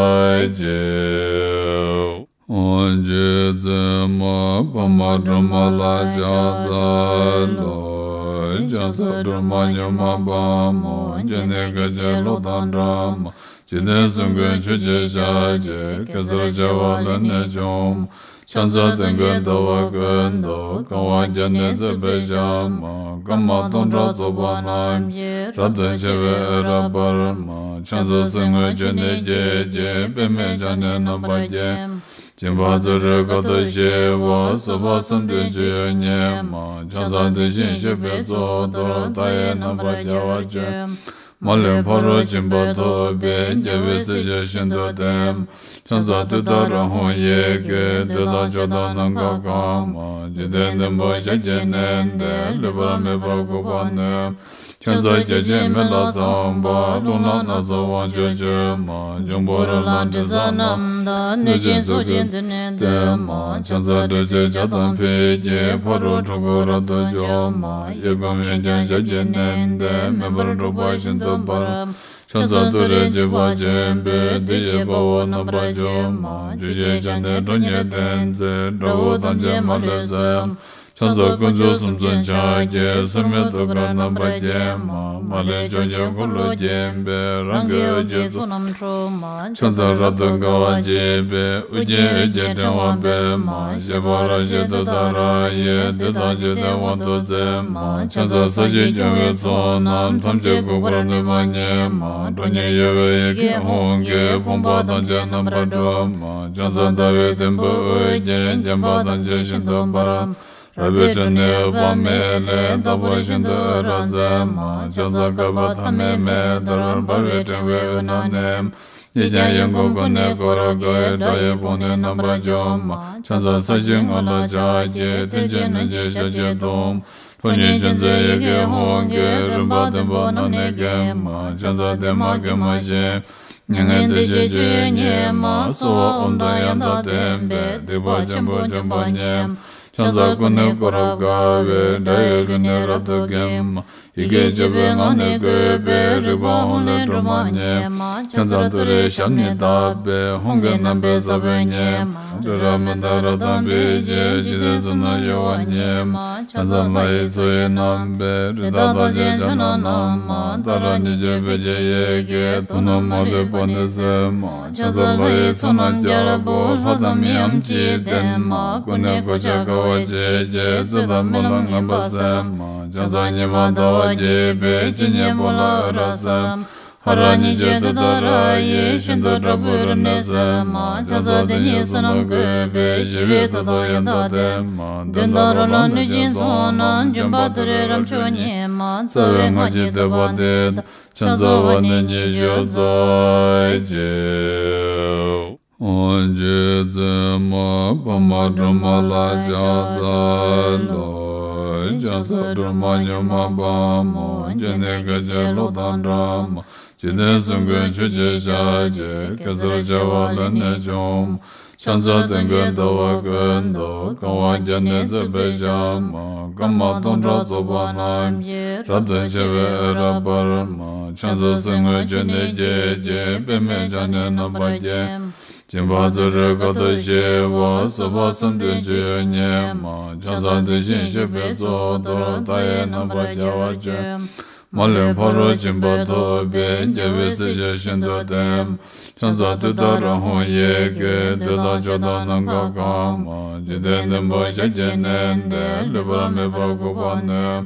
གཅིག་རྗེ་བཙུན་མ་འཕགས་མ་སྒྲོལ་མ་ལ་ཕྱག་འཚལ་ལོ། ཕྱག་འཚལ་སྒྲོལ་མ་མྱུར་མ་དཔའ་མོ། སྤྱན་ནི་སྐད་ཅིག་གློག་དང་འདྲ་མ། འཇིག་རྟེན་གསུམ་མགོན་ཆུ་སྐྱེས་ཞལ་གྱི། གེ་སར་བྱེ་བ་ལས་ནི་བྱུང་མ། ཕྱག་འཚལ་སྟོན་ཀའི་ཟླ་བ་ཀུན་ཏུ། གང་བ་བརྒྱ་ནི་བརྩེགས་པའི་ཞལ་མ། སྐར་མ་སྟོང་ཕྲག་ཚོགས་པ་རྣམས་ཀྱིས། རབ་ཏུ་ཕྱེ་བའི་འོད་རབ་འབར་མ། ཕྱག་འཚལ་གསེར་དངུལ་ཆུ་ནས་སྐྱེས་ཀྱི། པདྨས་ཕྱག་ནི་རྣམ་པར་བརྒྱན་མ། སྦྱིན་པ་བརྩོན་འགྲུས་དཀའ་ཐུབ་ཞི་བ། བཟོད་པ་བསམ་གཏན་སྤྱོད་ཡུལ་ཉིད་མ། ཕྱག་འཚལ་དེ་བཞིན་གཤེགས་པའི་གཙུག་ཏོར། མཐའ་ཡས་རྣམ་པར་རྒྱལ་བར་སྤྱོད་མ། མ་ལུས་ཕ་རོལ་ཕྱིན་པ་ཐོབ་པའི། རྒྱལ་བའི་སྲས་ཀྱིས་ཤིན་ཏུ་བསྟེན་མ། ཕྱག་འཚལ་ཏུཏྟཱ་ར་ཧཱུྃ་ཡི་གེས། བདུད་དང་ཕྱོགས་དང་ནམ་མཁའ་གང་མ། འཇིག་རྟེན་བདུན་པོ་ཞལ་གྱིས་མནན་ཏེ། ལུས་པ་མེད་པར་འགུགས་པར་ནུས་མ། ཕྱག་འཚལ་བརྒྱ་བྱིན་མེ་ལྷ་ཚངས་པ། རླུང་ལྷ་སྣ་ཚོགས་དབང་ཕྱུག་མཆོད་མ། འབྱུང་པོ་རོ་ལངས་དྲི་ཟ་རྣམས་དང་། གནོད་སྦྱིན་ཚོགས་ཀྱིས་མདུན་ནས་བསྟོད་མ། ཕྱག་འཚལ་སྒྲོལ་ཆེན་ཇ་དང་ཕུད་ཀྱིས། ཕ་རོལ་འཁྲུལ་འཁོར་རབ་ཏུ་འཇོམས་མ། གཡས་བསྐུམ་གཡོན་བརྐྱང་ཞབས་ཀྱིས་མནན་ཏེ། མེ་འབར་འཁྲུག་པ་ཤིན་ཏུ་འབར་མ། ཕྱག་འཚལ་ཏུ་རེ་འཇིགས་པ་ཆེན་པོས། བདུད་ཀྱི་དཔའ་བོ་རྣམ་པར་འཇོམས་མ། བཅུ་ཞེས་བྱ་ནི་ཁྲོ་གཉེར་ལྡན་མཛད། དགྲ་བོ་ཐམས་ཅད་མ་ལུས་གསོད་མ། ཕྱག་འཚལ་དཀོན་མཆོག་གསུམ་མཚོན་ཕྱག་རྒྱའི། སྲུང་མའི་ཐུགས་ཀར་རྣམ་པར་བརྒྱན་མ། མ་ལུས་ཕྱོགས་བཅུའི་འཁོར་ལོས་བརྒྱན་པའི། རང་གི་འོད་ཀྱི་ཚོགས་རྣམས་འཁྲུགས་མ། ཕྱག་འཚལ་རབ་ཏུ་དགའ་བ་བརྗིད་པའི། དབུ་རྒྱན་འོད་ཀྱི་ཕྲེང་བ་སྤེལ་མ། བཞད་པ་རབ་བཞད་ཏུཏྟཱ་ར་ཡིས། བདུད་དང་འཇིག་རྟེན་དབང་དུ་མཛད་མ། ཕྱག་འཚལ་ས་གཞི་སྐྱོང་བའི་ཚོགས་རྣམས། ཐམས་ཅད་འགུགས་པར་ནུས་པ་ཉིད་མ། ཁྲོ་གཉེར་གཡོ་བའི་ཡི་གེ་ཧཱུྃ་གིས། ཕོངས་པ་ཐམས་ཅད་རྣམ་པར་སྒྲོལ་མ། ཕྱག་འཚལ་ཟླ་བའི་དུམ་བུས་དབུ་བརྒྱན། བརྒྱན་པ་ཐམས་ཅད་ཤིན་ཏུ་འབར་མ། རལ་པའི་ཁྲོད་ནས་འོད་དཔག་མེད་ལས། རྟག་པར་ཤིན་ཏུ་འོད་རབ་མཛད་མ། ཕྱག་འཚལ་བསྐལ་པ་ཐ་མའི་མེ་ལྟར། འབར་བའི་ཕྲེང་བའི་དབུས་ན་གནས། གཡས་བརྐྱང་གཡོན་བསྐུམ་ཀུན་ནས་བསྐོར་དགའི། དགྲ་ཡི་དཔུང་ནི་རྣམ་པར་འཇོམས་མ། ཕྱག་འཚལ་ས་གཞིའི་ངོས་ལ་ཕྱག་བགྱི། མཐིལ་གྱིས་བསྣུན་ཅིང་ཞབས་ཀྱིས་བརྡུང་། ཁྲོ་གཉེར་ཅན་མཛད་ཡི་གེ་ཧཱུྃ་གིས། རིམ་པ་བདུན་པོ་རྣམས་ནི་འགེམས་མ། ཕྱག་འཚལ་བདེ་མ་དགེ་མ་ཞི། མྱ་ངན་འདས་ཞི་སྤྱོད་ཡུལ་ཉིད་མ། གསོལ་བ་ཨོཾ་དང་ཡང་དག་ལྡན་པས། སྡིག་པ་ཆེན་པོ་འཇོམས་པ་ཉིད་མ། ཕྱག་འཚལ་ཀུན་ནས་བསྐོར་རབ་དགའ་བའི། དགྲ་ཡི་རྒྱུད་ནི་རབ་ཏུ་འགེམས་མ། ཡི་གེ་བཅུ་པའི་ངག་ནི་བཀོད་པའི། རིག་པ་ཧཱུྃ་ལས་སྒྲོལ་མ་ཉིད་མ། ཕྱག་འཚལ་ཏུ་རེའི་ཞབས་ནི་བརྡབས་པས། ཧཱུྃ་གི་རྣམ་པའི་ས་བོན་ཉིད་མ། དྲི་རབ་མི་འདག་རབ་དང་འབིགས་བྱེད། འཇིག་རྟེན་གསུམ་རྣམས་གཡོ་བ་ཉིད་མ། ཕྱག་འཚལ་ལྷ་ཡི་མཚོ་ཡི་རྣམ་པའི། རི་དྭགས་དང་བཅས་ཕྱག་ན་བསྣམས་མ། ཏཱ་ར་གཉིས་བརྗོད་བོད་ཀྱི་ཡི་གེས། དུག་རྣམས་མ་ལུས་པ་ནི་སེལ་མ། ཕྱག་འཚལ་ལྷ་ཡི་ཚོགས་རྣམས་རྒྱལ་པོ། ལྷ་དང་མིའམ་ཅི་ཡིས་བསྟེན་མ། ཀུན་ནས་གོ་ཆ་དགའ་བ་བརྗིད་ཀྱིས། རྩིབས་དང་སྨད་ལ་མངོན་པར་གསལ་མ། ཕྱག་འཚལ་ཉི་མ་ཟླ་བ་རྒྱས་པའི། སྤྱན་གཉིས་པོ་ལ་འོད་རབ་གསལ་མ། ཧ་ར་གཉིས་བརྗོད་ཏུཏྟཱ་ར་ཡིས། ཤིན་ཏུ་དྲག་པོའི་རིམས་ནད་སེལ་མ། ཕྱག་འཚལ་དེ་ཉིད་བསོད་ནམས་བཀོད་པའི། ཞི་བའི་མཐུ་སྟོབས་ཡང་དག་ལྡན་མ། གདོན་དང་རོ་ལངས་གནོད་སྦྱིན་ཚོགས་རྣམས། འཇོམས་པ་ཏུ་རེ་རབ་མཆོག་ཉིད་མ། རྩ་བའི་སྔགས་ཀྱི་བསྟོད་པ་འདི་དང་། ཕྱག་འཚལ་བ་ནི་ཉི་ཤུ་རྩ་གཅིག་རྗེ་བཙུན་མ་འཕགས་མ་སྒྲོལ་མ་ལ་ཕྱག་འཚལ་ལོ། ཕྱག་འཚལ་སྒྲོལ་མ་མྱུར་མ་དཔའ་མོ། སྤྱན་ནི་སྐད་ཅིག་གློག་དང་འདྲ་མ། འཇིག་རྟེན་གསུམ་མགོན་ཆུ་སྐྱེས་ཞལ་གྱི། གེ་སར་བྱེ་བ་ལས་ནི་བྱུང་མ། ཕྱག་འཚལ་སྟོན་ཀའི་ཟླ་བ་ཀུན་ཏུ། གང་བ་བརྒྱ་ནི་བརྩེགས་པའི་ཞལ་མ། སྐར་མ་སྟོང་ཕྲག་ཚོགས་པ་རྣམས་ཀྱིས། རབ་ཏུ་ཕྱེ་བའི་འོད་རབ་འབར་མ། ཕྱག་འཚལ་གསེར་དངུལ་ཆུ་ནས་སྐྱེས་ཀྱི། པདྨས་ཕྱག་ནི་རྣམ་པར་བརྒྱན། སྦྱིན་པ་བརྩོན་འགྲུས་དཀའ་ཐུབ་ཞི་བ། བཟོད་པ་བསམ་གཏན་སྤྱོད་ཡུལ་ཉིད་མ། ཕྱག་འཚལ་དེ་བཞིན་གཤེགས་པའི་གཙུག་ཏོར། མཐའ་ཡས་རྣམ་པར་རྒྱལ་བར་སྤྱོད། མ་ལུས་ཕ་རོལ་ཕྱིན་པ་ཐོབ་པའི། རྒྱལ་བའི་སྲས་ཀྱིས་ཤིན་ཏུ་བསྟེན། ཕྱག་འཚལ་ཏུཏྟཱ་ར་ཧཱུྃ་ཡི་གེས། བདུད་དང་ཕྱོགས་དང་ནམ་མཁའ་གང་མ། འཇིག་རྟེན་བདུན་པོ་ཞབས་ཀྱིས་མནན་ཏེ། ལུས་པ་མེད་པར་འགུགས་པར་ནུས།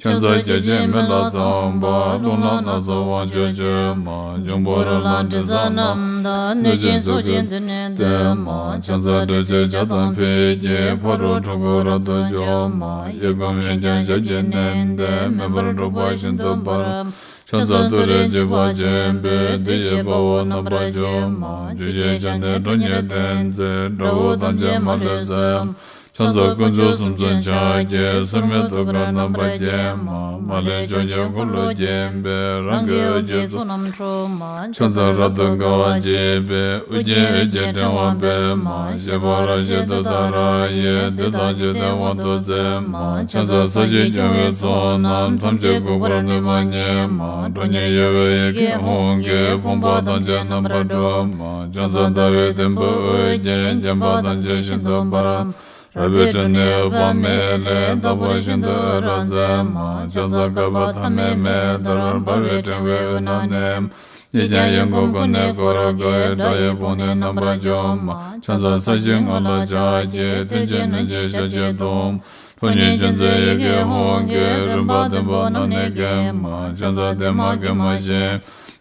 ཕྱག་འཚལ་བརྒྱ་བྱིན་མེ་ལྷ་ཚངས་པ། རླུང་ལྷ་སྣ་ཚོགས་དབང་ཕྱུག་མཆོད་མ། འབྱུང་པོ་རོ་ལངས་དྲི་ཟ་རྣམས་དང་། གནོད་སྦྱིན་ཚོགས་ཀྱིས་མདུན་ནས་བསྟོད་མ། ཕྱག་འཚལ་དྲི་ཟའི་ཇ་དང་ཕུད་ཀྱིས། ཕ་རོལ་འཁྲུལ་འཁོར་རབ་ཏུ་འཇོམས་མ། གཡས་བསྐུམ་གཡོན་བརྐྱང་ཞབས་ཀྱིས་མནན་ཏེ། མེ་འབར་འཁྲུགས་པ་ཤིན་ཏུ་འབར། ཕྱག་འཚལ་ཏུ་རེའི་འཇིགས་པ་ཆེན་པོས། བདུད་ཀྱི་དཔའ་བོ་རྣམ་པར་འཇོམས་མ། བཅུ་ཞབས་ཀྱིས་ནི་ཁྲོ་གཉེར་ལྡན་མཛད། དགྲ་བོ་ཐམས་ཅད་མ་ལུས་གསོད། ཕྱག་འཚལ་དཀོན་མཆོག་གསུམ་མཚོན་ཕྱག་རྒྱའི། སྲུང་མའི་ཐུགས་ཀར་རྣམ་པར་བརྒྱན་མ། མ་ལུས་ཕྱོགས་བཅུའི་འཁོར་ལོས་བརྒྱན་པའི། རང་གི་འོད་ཀྱི་ཚོགས་རྣམས་འཁྲུགས་མ། ཕྱག་འཚལ་རབ་ཏུ་དགའ་བ་བརྗིད་པའི། དབུ་རྒྱན་འོད་ཀྱི་ཕྲེང་བ་སྤེལ་མ། བཞད་པ་རབ་བཞད་ཏུཏྟཱ་ར་ཡིས། བདུད་དང་འཇིག་རྟེན་དབང་དུ་མཛད་མ། ཕྱག་འཚལ་ས་གཞི་སྐྱོང་བའི་ཚོགས་རྣམས། ཐམས་ཅད་འགུགས་པར་ནུས་པ་ཉིད་མ། ཁྲོ་གཉེར་གཡོ་བའི་ཡི་གེ་ཧཱུྃ་གིས། ཕོངས་པ་ཐམས་ཅད་རྣམ་པར་སྒྲོལ་མ། ཕྱག་འཚལ་ཟླ་བའི་དུམ་བུས་དབུ་རྒྱན། བརྒྱན་པ་ཐམས་ཅད་ཤིན་ཏུ་འབར་མ། རལ་པའི་ཁྲོད་ནས་འོད་དཔག་མེད་ལས། རྟག་པར་ཤིན་ཏུ་འོད་རབ་མཛད་མ། ཕྱག་འཚལ་བསྐལ་པ་ཐ་མའི་མེ་ལྟར། འབར་བའི་ཕྲེང་བའི་དབུས་ན་གནས། གཡས་བརྐྱང་གཡོན་བསྐུམ་ཀུན་ནས་བསྐོར་དགའི། དགྲ་ཡི་དཔུང་ནི་རྣམ་པར་འཇོམས་མ། ཕྱག་འཚལ་ས་གཞིའི་ངོས་ལ་ཕྱག་བགྱི། མཐིལ་གྱིས་བསྣུན་ཅིང་ཞབས་ཀྱིས་བརྡུང་། ཁྲོ་གཉེར་ཅན་མཛད་ཡི་གེ་ཧཱུྃ་གིས། རིམ་པ་བདུན་པོ་རྣམས་ནི་འགེམས་མ། ཕྱག་འཚལ་བདེ་མ་དགེ་མ་ཞི།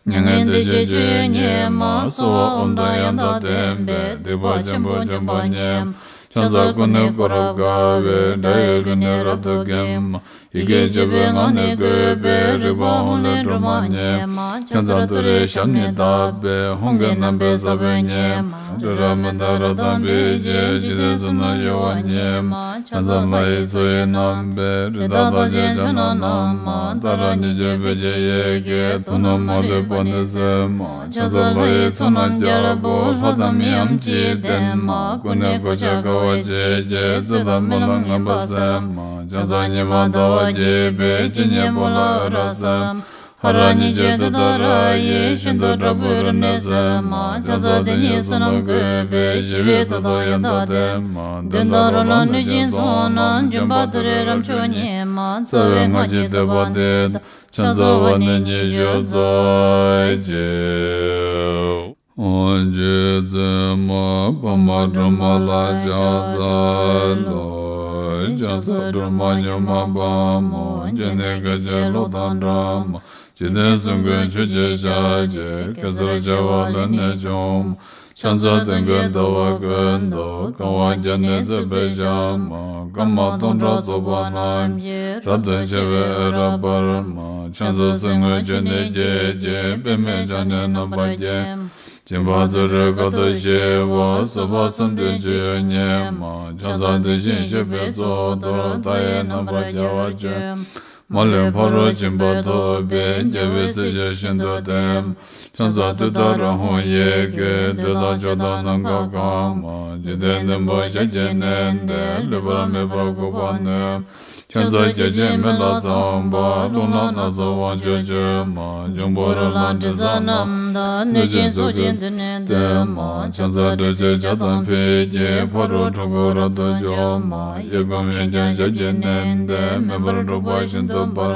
མྱ་ངན་འདས་ཞི་སྤྱོད་ཡུལ་ཉིད་མ། གསོལ་བ་ཨོཾ་དང་ཡང་དག་ལྡན་པས། སྡིག་པ་ཆེན་པོ་འཇོམས་པ་ཉིད་མ། ཕྱག་འཚལ་ཀུན་ནས་བསྐོར་རབ་དགའ་བའི། དགྲ་ཡི་རྒྱུད་ནི་རབ་ཏུ་འགེམས་མ། ཡི་གེ་བཅུ་པའི་ངག་ནི་བཀོད་པའི། རིག་པ་ཧཱུྃ་ལས་སྒྲོལ་མ་ཉིད་མ། ཕྱག་འཚལ་ཏུ་རེའི་ཞབས་ནི་བརྡབས་པས། ཧཱུྃ་གི་རྣམ་པའི་ས་བོན་ཉིད་མ། དྲི་རབ་མི་འདག་རབ་དང་འབིགས་བྱེད། འཇིག་རྟེན་གསུམ་རྣམས་གཡོ་བ་ཉིད་མ། ཕྱག་འཚལ་ལྷ་ཡི་མཚོ་ཡི་རྣམ་པའི། རི་དྭགས་དང་བཅས་ཕྱག་ན་བསྣམས་མ། ཏཱ་ར་གཉིས་བརྗོད་བོད་ཀྱི་ཡི་གེས། དུག་རྣམས་མ་ལུས་པ་ནི་སེལ་མ། ཕྱག་འཚལ་ལྷ་ཡི་ཚོགས་རྣམས་རྒྱལ་པོ། ལྷ་དང་མིའམ་ཅི་ཡིས་བསྟེན་མ། ཀུན་ནས་གོ་ཆ་དགའ་བ་བརྗིད་ཀྱིས། རྩིབས་དང་སྨད་ལ་མངོན་པར་གསལ་མ། ཕྱག་འཚལ་ཉི་མ་ཟླ་བ་རྒྱས་པའི། སྤྱན་གཉིས་པོ་ལ་འོད་རབ་གསལ་མ། ཧ་ར་ཉི་ཤུ་དེ་ལྟར་ཡིད་བཞིན་དུ་དྲག་པོའི་རིམས་ནད་སེལ་མ། ཆང་ས་དེ་ཉིད་བསོད་ནམས་བཀོད་པས་ཞི་བའི་མཐུ་དང་ཡང་དག་ལྡན་མ། གདོན་དང་རོ་ལངས་གནོད་སྦྱིན་ཚོགས་རྣམས། འཇོམས་པ་ཏུ་རེ་རབ་མཆོག་ཉིད་མ། རྩ་བའི་སྔགས་ཀྱི་བཟླས་པ་འདི་དང་། ཕྱག་འཚལ་བ་ནི་ཉི་ཤུ་རྩ་གཅིག། ཨོ་རྗེ་བཙུན་མོ་ཕ་མ་སྒྲོལ་མ་ལ་ཕྱག་འཚལ་ལོ། ཕྱག་འཚལ་སྒྲོལ་མ་མྱུར་མ་དཔའ་མོ། སྤྱན་ནི་སྐད་ཅིག་གློག་དང་འདྲ་མ། འཇིག་རྟེན་གསུམ་མགོན་ཆུ་སྐྱེས་ཞལ་གྱི། གེ་སར་བྱེ་བ་ལས་ནི་བྱུང་མ། ཕྱག་འཚལ་སྟོན་ཀའི་ཟླ་བ་ཀུན་ཏུ། གང་བ་བརྒྱ་ནི་བརྩེགས་པའི་ཞལ་མ། སྐར་མ་སྟོང་ཕྲག་ཚོགས་པ་རྣམས་ཀྱིས། རབ་ཏུ་ཕྱེ་བའི་འོད་རབ་འབར་མ། ཕྱག་འཚལ་གསེར་དངུལ་ཆུ་ནས་སྐྱེས་ཀྱི། པདྨས་ཕྱག་ནི་རྣམ་པར་བརྒྱན་མ། སྦྱིན་པ་བརྩོན་འགྲུས་དཀའ་ཐུབ་ཞི་བ། བཟོད་པ་བསམ་གཏན་སྤྱོད་ཡུལ་ཉིད་མ། ཕྱག་འཚལ་དེ་བཞིན་གཤེགས་པའི་གཙུག་ཏོར། མཐའ་ཡས་རྣམ་པར་རྒྱལ་བར་སྤྱོད་མ། མ་ལུས་ཕ་རོལ་ཕྱིན་པ་ཐོབ་པའི། རྒྱལ་བའི་སྲས་ཆོས་བཞིན་དུ་ལྡན་མ། ཕྱག་འཚལ་ཏུཏྟཱ་ར་ཧཱུྃ་ཡི་གེས། བདུད་དང་ཕྱོགས་དང་ནམ་མཁའ་གང་མ། འཇིག་རྟེན་བདུན་པོ་ཞལ་གྱིས་མནན་ཏེ། ལུས་པར་མེ་འབར་ཁུག་པ་ནས། ཕྱག་འཚལ་བརྒྱ་བྱིན་མེ་ལྷ་ཚངས་པ། རླུང་ལྷ་སྣ་ཚོགས་དབང་ཕྱུག་མཆོད་མ། འབྱུང་པོ་རོ་ལངས་དྲི་ཟ་རྣམས་དང་། གནོད་སྦྱིན་ཚོགས་ཀྱིས་མདུན་ནས་བསྟོད་མ། ཕྱག་འཚལ་སྒྲོལ་མཚན་ཞལ་དང་ཕུད་ཀྱིས། ཕ་རོལ་འཁྲུལ་འཁོར་རབ་ཏུ་འཇོམས་མ། གཡས་བསྐུམ་གཡོན་བརྐྱང་ཞབས་ཀྱིས་མནན་ཏེ། མེ་འབར་འཁྲུག་པ་ཤིན་ཏུ་འབར།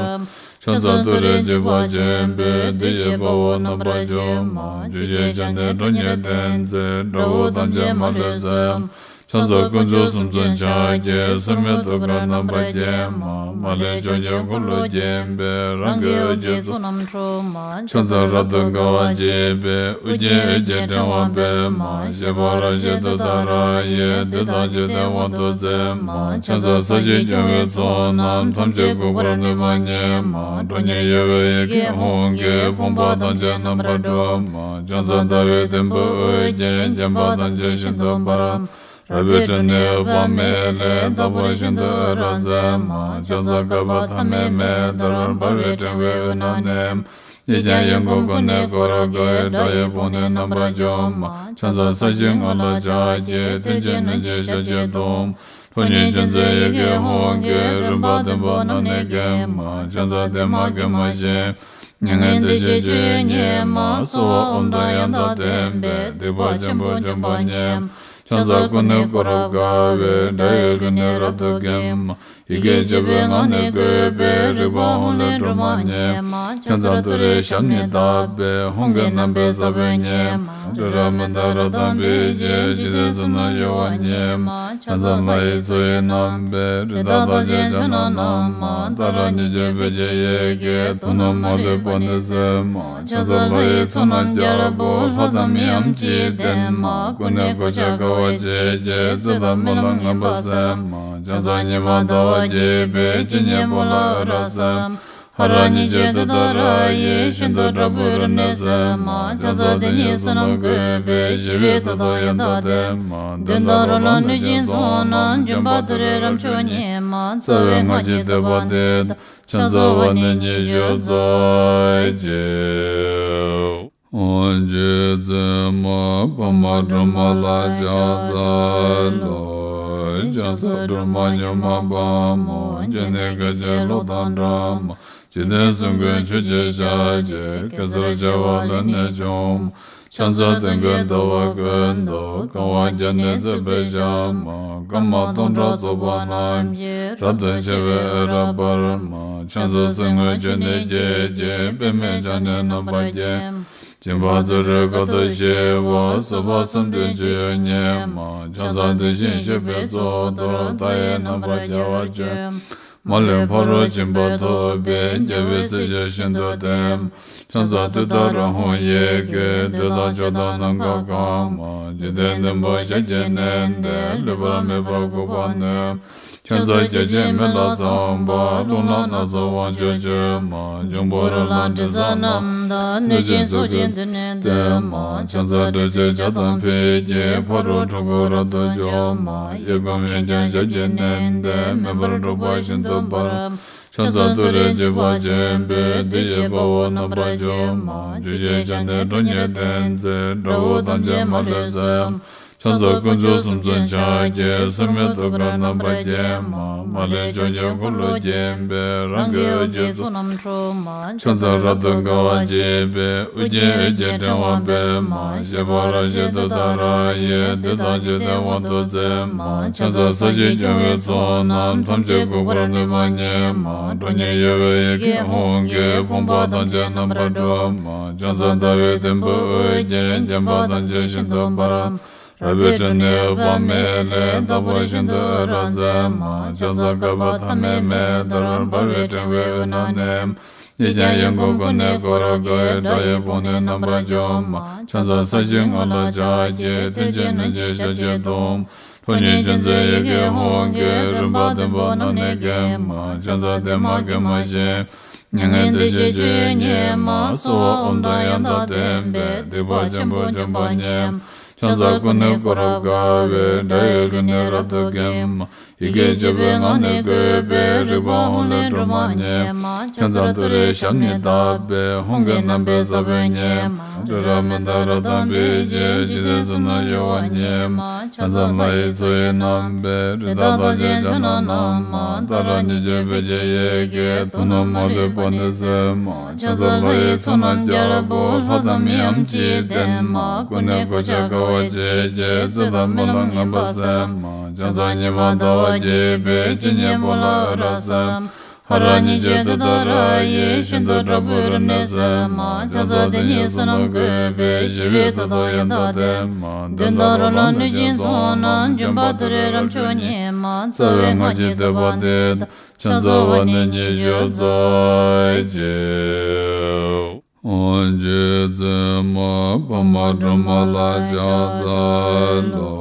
ཕྱག་འཚལ་ཏུ་རེ་འཇིགས་པ་ཆེན་པོས། བདུད་ཀྱི་དཔའ་བོ་རྣམ་པར་འཇོམས་མ། བཅུ་ཞལ་ཕྱག་ནི་ཁྲོ་གཉེར་ལྡན་མཛད། དགྲ་བོ་ཐམས་ཅད་མ་ལུས་གསོད། ཕྱག་འཚལ་དཀོན་མཆོག་གསུམ་མཚོན་ཕྱག་རྒྱའི། སོར་མོས་ཐུགས་ཀར་རྣམ་པར་བརྒྱན་མ། མ་ལུས་ཕྱོགས་བཅུར་འཁོར་ལོས་བརྒྱན་པའི། རང་གི་འོད་ཀྱི་ཚོགས་རྣམས་འཁྲུག་མ། ཕྱག་འཚལ་རབ་ཏུ་དགའ་བ་བརྗིད་པའི། ཨོ་རྒྱན་འོད་ཀྱི་ཕྲེང་བ་སྤེལ་མ། བཞད་པ་རབ་བཞད་ཏུཏྟཱ་ར་ཡིས། བདུད་དང་འཇིག་རྟེན་དབང་དུ་མཛད་མ། ཕྱག་འཚལ་ས་གཞི་སྐྱོང་བའི་ཚོགས་རྣམས། ཐམས་ཅད་འགུགས་པར་ནུས་པ་ཉིད་མ། ཁྲོ་གཉེར་གཡོ་བའི་ཡི་གེ་ཧཱུྃ་གིས། ཕོངས་པ་ཐམས་ཅད་རྣམ་པར་སྒྲོལ་མ། ཕྱག་འཚལ་ཟླ་བའི་དུམ་བུས་དབུ་བརྒྱན། བརྒྱན་པ་ཐམས་ཅད་ཤིན་ཏུ་འབར། རལ་པའི་ཁྲོད་ནས་འོད་དཔག་མེད་ལས། རྟག་པར་ཤིན་ཏུ་འོད་རབ་མཛད་མ། ཕྱག་འཚལ་བསྐལ་པ་ཐ་མའི་མེ་ལྟར། འབར་བའི་ཕྲེང་བའི་དབུས་ན་གནས། གཉིས་ཀྱང་ཡང་སྒོ་ཀུན་ནས་བསྐོར་དགའི། དགྲ་ཡི་དཔུང་ནི་རྣམ་པར་འཇོམས་མ། ཕྱག་འཚལ་ས་གཞིའི་ངོས་ལ་ཕྱག་གི། མཐིལ་གྱིས་བསྣུན་ཅིང་ཞབས་ཀྱིས་བརྡུང་། ཁྲོ་གཉེར་ཅན་མཛད་ཡི་གེ་ཧཱུྃ་གིས། རིམ་པ་བདུན་པོ་རྣམས་ནི་འགེམས་མ། ཕྱག་འཚལ་བདེ་མ་དགེ་མ་ཞི་བ། མྱ་ངན་འདས་ཞི་སྤྱོད་ཡུལ་ཉིད་མ། གསོལ་བ་ཨོཾ་དང་ཡང་དག་ལྡན་པས། སྡིག་པ་ཆེན་པོ་འཇོམས་པ་ཉིད་མ། ཕྱག་འཚལ་ཀུན་ནས་བསྐོར་རབ་དགའ་བའི། དགྲ་ཡི་ལུས་ནི་རབ་ཏུ་འགེམས་མ། ཡི་གེ་བཅུ་པའི་ངག་ནི་བཀོད་པའི། རིག་པ་ཧཱུྃ་ལས་སྒྲོལ་མ་ཉིད་མ། ཕྱག་འཚལ་ཏུ་རེའི་ཞབས་ནི་བརྡབས་པས། ཧཱུྃ་གི་རྣམ་པའི་ས་བོན་ཉིད་མ། རི་རབ་མནྡ་ར་དང་འབིགས་བྱེད། འཇིག་རྟེན་གསུམ་རྣམས་གཡོ་བ་ཉིད་མ། ཕྱག་འཚལ་ལྷ་ཡི་མཚོ་ཡི་རྣམ་པའི། རི་དྭགས་རྟགས་ཅན་ཕྱག་ན་བསྣམས་མ། ཏཱ་ར་གཉིས་བརྗོད་བོད་ཀྱི་ཡི་གེས། དུག་རྣམས་མ་ལུས་པ་ནི་སེལ་མ། ཕྱག་འཚལ་ལྷ་ཡི་ཚོགས་རྣམས་རྒྱལ་པོ། ལྷ་དང་མིའམ་ཅི་ཡིས་བསྟེན་མ། ཀུན་ནས་གོ་ཆ་དགའ་བ་བརྗིད་ཀྱིས། བརྩེ་དང་སྨོན་ལམ་ངན་པ་སེལ་མ། ཕྱག་འཚལ་ཉི་མ་ཟླ་བ་རྒྱས་པའི། སྤྱན་གཉིས་པོ་ལ་འོད་རབ་གསལ་མ། ཧ་ར་གཉིས་བརྗོད་ཏུཏྟཱ་ར་ཡིས། ཤིན་ཏུ་དྲག་པོའི་རིམས་ནད་སེལ་མ། ཕྱག་འཚལ་དེ་ཉིད་བསོད་ནམས་བཀོད་པས། ཞི་བའི་མཐུ་དང་ཡང་དག་ལྡན་མ། གདོན་དང་རོ་ལངས་གནོད་སྦྱིན་ཚོགས་རྣམས། འཇོམས་པ་ཏུ་རེ་རབ་མཆོག་ཉིད་མ། རྩ་བའི་སྔགས་ཀྱི་བཟླས་པ་འདི་དང་། ཕྱག་འཚལ་བ་ནི་ཉི་ཤུ་རྩ་གཅིག། ཨོ་རྗེ་བཙུན་མོ་ཕ་མ་སྒྲོལ་མ་ལ་ཕྱག་འཚལ་ལོ། ཕྱག་འཚལ་སྒྲོལ་མ་མྱུར་མ་དཔའ་མོ། སྤྱན་ནི་སྐད་ཅིག་གློག་དང་འདྲ་མ། འཇིག་རྟེན་གསུམ་མགོན་ཆུ་སྐྱེས་ཞལ་གྱི། གེ་སར་བྱེ་བ་ལས་ནི་བྱུང་མ། ཕྱག་འཚལ་སྟོན་ཀའི་ཟླ་བ་ཀུན་ཏུ། གང་བ་བརྒྱ་ནི་བརྩེགས་པའི་ཞལ་མ། སྐར་མ་སྟོང་ཕྲག་ཚོགས་པ་རྣམས་ཀྱིས། རབ་ཏུ་ཕྱེ་བའི་འོད་རབ་འབར་མ། ཕྱག་འཚལ་གསེར་དངུལ་ཆུ་ནས་སྐྱེས་ཀྱི། པདྨས་ཕྱག་ནི་རྣམ་པར་བརྒྱན་མ། སྦྱིན་པ་བརྩོན་འགྲུས་དཀའ་ཐུབ་ཞི་བ། བཟོད་པ་བསམ་གཏན་སྤྱོད་ཡུལ་ཉིད་མ། ཕྱག་འཚལ་དེ་བཞིན་གཤེགས་པའི་གཙུག་ཏོར། མཐའ་ཡས་རྣམ་པར་རྒྱལ་བར་སྤྱོད་མ། མ་ལུས་ཕ་རོལ་ཕྱིན་པ་ཐོབ་པའི། རྒྱལ་བའི་སྲས་ཆོས་བཞིན་དུ་ལྡན་མ། ཕྱག་འཚལ་ཏུཏྟཱ་ར་ཧཱུྃ་ཡི་གེས། བདུད་དང་ཕྱོགས་དང་ནམ་མཁའ་གང་མ། འཇིག་རྟེན་བདུན་པོ་ཞལ་གྱིས་མནན་ཏེ། ལུས་པར་མེ་འབར་ཁུག་པ་ནས། ཕྱག་འཚལ་བརྒྱ་བྱིན་མེ་ལྷ་ཚངས་པ། རླུང་ལྷ་སྣ་ཚོགས་དབང་ཕྱུག་མཆོད་མ། འབྱུང་པོ་རོ་ལངས་དྲི་ཟ་རྣམས་དང་། གནོད་སྦྱིན་ཚོགས་ཀྱིས་མདུན་ནས་བསྟོད་མ། ཕྱག་འཚལ་སྒྲོལ་མཚན་ཞལ་དང་ཕུད་ཀྱིས། ཕ་རོལ་འཁྲུལ་འཁོར་རབ་ཏུ་འཇོམས་མ། གཡས་བསྐུམ་གཡོན་བརྐྱང་ཞབས་ཀྱིས་མནན་ཏེ། མེ་འབར་འཁྲུག་པ་ཤིན་ཏུ་འབར། ཕྱག་འཚལ་ཏུ་རེ་འཇིགས་པ་ཆེན་པོས། བདུད་ཀྱི་དཔའ་བོ་རྣམ་པར་འཇོམས་མ། བཅུ་ཞལ་ཕྱག་ནི་ཁྲོ་གཉེར་ལྡན་མཛད། དགྲ་བོ་ཐམས་ཅད་མ་ལུས་གསོད། ཕྱག་འཚལ་དཀོན་མཆོག་གསུམ་མཚོན་ཕྱག་རྒྱའི། སྲིད་མེད་ཐུགས་ཀར་རྣམ་པར་བརྒྱན་མ། མ་ལུས་ཕྱོགས་བཅུའི་འཁོར་ལོས་བརྒྱན་པའི། རང་གི་འོད་ཀྱི་ཚོགས་རྣམས་འཁྲུགས་མ། ཕྱག་འཚལ་རབ་ཏུ་དགའ་བ་བརྗིད་པའི། ཨོ་རྒྱན་འོད་ཀྱི་ཕྲེང་བ་སྤེལ་མ། བཞད་པ་རབ་བཞད་ཏུཏྟཱ་ར་ཡིས། བདུད་དང་འཇིག་རྟེན་དབང་དུ་མཛད་མ། ཕྱག་འཚལ་ས་གཞི་སྐྱོང་བའི་ཚོགས་རྣམས། ཐམས་ཅད་འགུགས་པར་ནུས་པ་ཉིད་མ། ཁྲོ་གཉེར་གཡོ་བའི་ཡི་གེ་ཧཱུྃ་གིས། ཕོངས་པ་ཐམས་ཅད་རྣམ་པར་སྒྲོལ་མ། ཕྱག་འཚལ་ཟླ་བའི་དུམ་བུས་དབུ་རྒྱན། བརྒྱན་པ་ཐམས་ཅད་ཤིན་ཏུ་འབར། རལ་པའི་ཁྲོད་ནས་འོད་དཔག་མེད་ལས། རྟག་པར་ཤིན་ཏུ་འོད་རབ་མཛད་མ། ཕྱག་འཚལ་བསྐལ་པ་ཐ་མའི་མེ་ལྟར། འབར་བའི་ཕྲེང་བའི་དབུས་ན་གནས། ཡིད་ཀྱང་ཡིད་འགུགས་ཀུན་ནས་བསྐོར་དགའི། དགྲ་ཡི་དཔུང་ནི་རྣམ་པར་འཇོམས་མ། ཕྱག་འཚལ་ས་གཞིའི་ངོས་ལ་ཕྱག་རྒྱའི། མཐིལ་གྱིས་བསྣུན་ཅིང་ཞབས་ཀྱིས་བརྡུང་། ཁྲོ་གཉེར་ཅན་མཛད་ཡི་གེ་ཧཱུྃ་གིས། རིམ་པ་བདུན་པོ་རྣམས་ནི་འགེམས་མ། ཕྱག་འཚལ་བདེ་མ་དགེ་མ་ཞི། མྱ་ངན་འདས་ཞི་སྤྱོད་ཡུལ་ཉིད་མ། གསོལ་བ་ཨོཾ་དང་ཡང་དག་ལྡན་པས། སྡིག་པ་ཆེན་པོ་འཇོམས་པ་ཉིད་མ། ཕྱག་འཚལ་ཀུན་ནས་བསྐོར་རབ་དགའ་བའི། དགྲ་ཡི་རྒོལ་ནི་རབ་ཏུ་འགེམས་མ། ཡི་གེ་བཅུ་པའི་ངག་ནི་བཀོད་པའི། རིག་པ་ཧཱུྃ་ལས་སྒྲོལ་མ་ཉིད་མ། ཕྱག་འཚལ་ཏུ་རེའི་ཞབས་ནི་བརྡབས་པས། ཧཱུྃ་གི་རྣམ་པའི་ས་བོན་ཉིད་མ། སྤྲོས་བྲལ་མི་འདའ་རབ་དང་འབིགས་བྱེད། འཇིག་རྟེན་གསུམ་རྣམས་གཡོ་བ་ཉིད་མ། ཕྱག་འཚལ་ལྷ་ཡི་མཚོ་ཡི་རྣམ་པའི། རི་དྭགས་རྟགས་ཅན་ཕྱག་ན་བསྣམས་མ། ཏཱ་ར་གཉིས་བརྗོད་བོད་ཀྱི་ཡི་གེས། དུག་རྣམས་མ་ལུས་པ་ནི་སེལ་མ། ཕྱག་འཚལ་ལྷ་ཡི་ཚོགས་རྣམས་རྒྱལ་པོ། ལྷ་དང་མིའམ་ཅི་ཡིས་བསྟེན་མ། ཀུན་ནས་གོ་ཆ་དགའ་བ་བརྗིད་ཀྱིས། རྩོད་དང་རྨི་ལམ་ངན་པ་སེལ་མ། ཕྱག་འཚལ་ཉི་མ་ཟླ་བ་རྒྱས་པའི། སྤྱན་གཉིས་པོ་ལ་འོད་རབ་གསལ་མ། ཧ་ར་གཉིས་བརྗོད་ཏུཏྟཱ་ར་ཡིས། ཤིན་ཏུ་དྲག་པོའི་རིམས་ནད་སེལ་མ། ཕྱག་འཚལ་དེ་ཉིད་བསོད་ནམས་བཀོད་པའི། ཞི་བའི་མཐུ་སྟོབས་ཡང་དག་ལྡན་མ། གདོན་དང་རོ་ལངས་གནོད་སྦྱིན་ཚོགས་རྣམས། འཇོམས་པ་ཏུ་རེ་རབ་མཆོག་ཉིད་མ། རྩ་བའི་སྔགས་ཀྱི་བསྟོད་པ་འདི་དང་། ཕྱག་འཚལ་བ་ནི་ཉི་ཤུ་རྩ་གཅིག་རྗེ་བཙུན་མ་འཕགས་མ་སྒྲོལ་མ་ལ་ཕྱག་འཚལ་ལོ།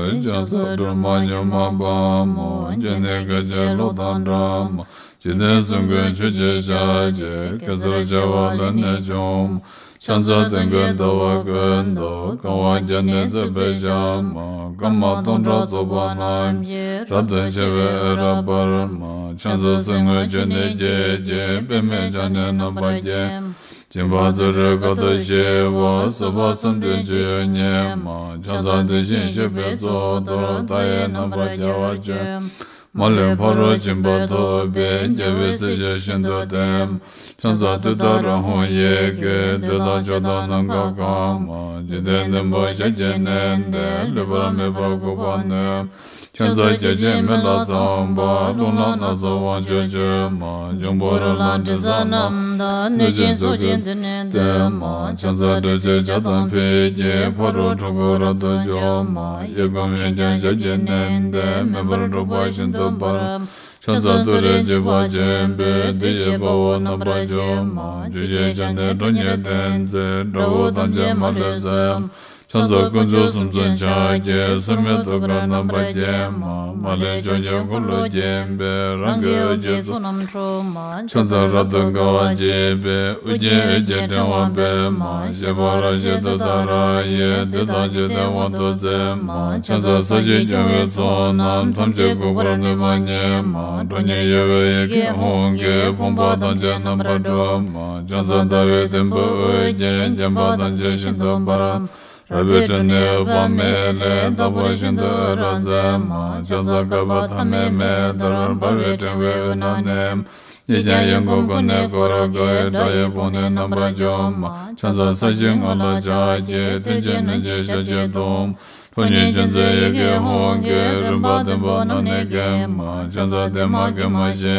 ཕྱག་འཚལ་སྒྲོལ་མ་མྱུར་མ་དཔའ་མོ། སྤྱན་ནི་སྐད་ཅིག་གློག་དང་འདྲ་མ། འཇིག་རྟེན་གསུམ་མགོན་ཆུ་སྐྱེས་ཞལ་གྱི། གེ་སར་བྱེ་བ་ལས་ནི་བྱུང་མ། ཕྱག་འཚལ་སྟོན་ཀའི་ཟླ་བ་ཀུན་ཏུ། གང་བ་བརྒྱ་ནི་བརྩེགས་པའི་ཞལ་མ། སྐར་མ་སྟོང་ཕྲག་ཚོགས་པ་རྣམས་ཀྱིས། རབ་ཏུ་ཕྱེ་བའི་འོད་རབ་འབར་མ། ཕྱག་འཚལ་གསེར་དངུལ་ཆུ་ནས་སྐྱེས་ཀྱི། པདྨས་ཕྱག་ནི་རྣམ་པར་བརྒྱན་མ། སྦྱིན་པ་བརྩོན་འགྲུས་དཀའ་ཐུབ་ཞི་བ། བཟོད་པ་གསུམ་ལྡན་སྤྱོད་ཡུལ་ཉིད་མ། ཕྱག་འཚལ་དེ་བཞིན་གཤེགས་པའི་གཙུག་ཏོར། མཐའ་ཡས་རྣམ་པར་རྒྱལ་བར་སྤྱོད་མ། མ་ལུས་ཕ་རོལ་ཕྱིན་པ་ཐོབ་པའི། རྒྱལ་བའི་སྲས་ཀྱིས་ཤིན་ཏུ་བསྟེན་མ། ཕྱག་འཚལ་ཏུཏྟཱ་ར་ཧཱུྃ་ཡི་གེས། བདུད་དང་ཕྱོགས་དང་ནམ་མཁའ་གང་མ། འཇིག་རྟེན་བདུན་པོ་ཞབས་ཀྱིས་མནན་ཏེ། ལུས་པ་མེད་པར་འགུགས་པར་ནུས། ཕྱག་འཚལ་བརྒྱ་བྱིན་མེ་ལྷ་ཚངས་པ། རླུང་ལྷ་སྣ་ཚོགས་དབང་ཕྱུག་མཆོད་མ། འབྱུང་པོ་རོ་ལངས་དྲི་ཟ་རྣམས་དང་། གནོད་སྦྱིན་ཚོགས་ཀྱིས་མདུན་ནས་བསྟོད་མ། ཕྱག་འཚལ་དྲི་ཟའི་ཇ་དང་ཕུད་ཀྱིས། ཕ་རོལ་འཁྲུལ་འཁོར་རབ་ཏུ་འཇོམས་མ། གཡས་བསྐུམ་གཡོན་བརྐྱང་ཞབས་ཀྱིས་མནན་ཏེ། མེ་འབར་འཁྲུག་པ་ཤིན་ཏུ་འབར་མ། ཕྱག་འཚལ་ཏུ་རེ་འཇིགས་པ་ཆེན་པོས། བདུད་ཀྱི་དཔའ་བོ་རྣམ་པར་འཇོམས་མ། བཅུ་གཅིག་ཞལ་ནི་ཁྲོ་གཉེར་ལྡན་མཛད། དགྲ་བོ་ཐམས་ཅད་མ་ལུས་གསོད་མ། ཕྱག་འཚལ་དཀོན་མཆོག་གསུམ་མཚོན་ཕྱག་རྒྱའི། སྲིད་མེད་ཐུགས་ཀར་རྣམ་པར་བརྒྱན་མ། མ་ལུས་ཕྱོགས་བཅུའི་འཁོར་ལོས་བརྒྱན་པའི། རང་གི་འོད་ཀྱི་ཚོགས་རྣམས་འཁྲུགས་མ། ཕྱག་འཚལ་རབ་ཏུ་དགའ་བ་བརྗིད་པའི། ཨོ་རྒྱན་འོད་ཀྱི་ཕྲེང་བ་སྤེལ་མ། བཞད་པ་རབ་བཞད་ཏུཏྟཱ་ར་ཡིས། བདུད་དང་འཇིག་རྟེན་དབང་དུ་མཛད་མ། ཕྱག་འཚལ་ས་གཞིའི་སྐྱོང་བའི་ཚོགས་རྣམས། ཐམས་ཅད་འགུགས་པར་ནུས་པ་ཉིད་མ། ཁྲོ་གཉེར་གཡོ་བའི་ཡི་གེ་ཧཱུྃ་གིས། ཕོངས་པ་ཐམས་ཅད་རྣམ་པར་སྒྲོལ་མ། ཕྱག་འཚལ་ཟླ་བའི་དུམ་བུས་དབུ་རྒྱན། བརྒྱན་པ་ཐམས་ཅད་ཤིན་ཏུ་འབར་མ། རལ་པའི་ཁྲོད་ནས་འོད་དཔག་མེད་ལས། རྟག་པར་ཤིན་ཏུ་འོད་རབ་མཛད་མ། ཕྱག་འཚལ་བསྐལ་པ་ཐ་མའི་མེ་ལྟར། འབར་བའི་ཕྲེང་བའི་དབུས་ན་གནས་མ། ཡིད་ཀྱང་ཡིད་འགུགས་ཀུན་ནས་བསྐོར་དགའི། དགྲ་ཡི་དཔུང་ནི་རྣམ་པར་འཇོམས་མ། ཕྱག་འཚལ་ས་གཞིའི་ངོས་ལ་ཕྱག་རྒྱའི། མཐིལ་གྱིས་བསྣུན་ཅིང་ཞབས་ཀྱིས་བརྡུང་མ། ཁྲོ་གཉེར་ཅན་མཛད་ཡི་གེ་ཧཱུྃ་གིས། རིམ་པ་བདུན་པོ་རྣམས་ནི་འགེམས་མ། ཕྱག་འཚལ་བདེ་མ་དགེ་མ་ཞི་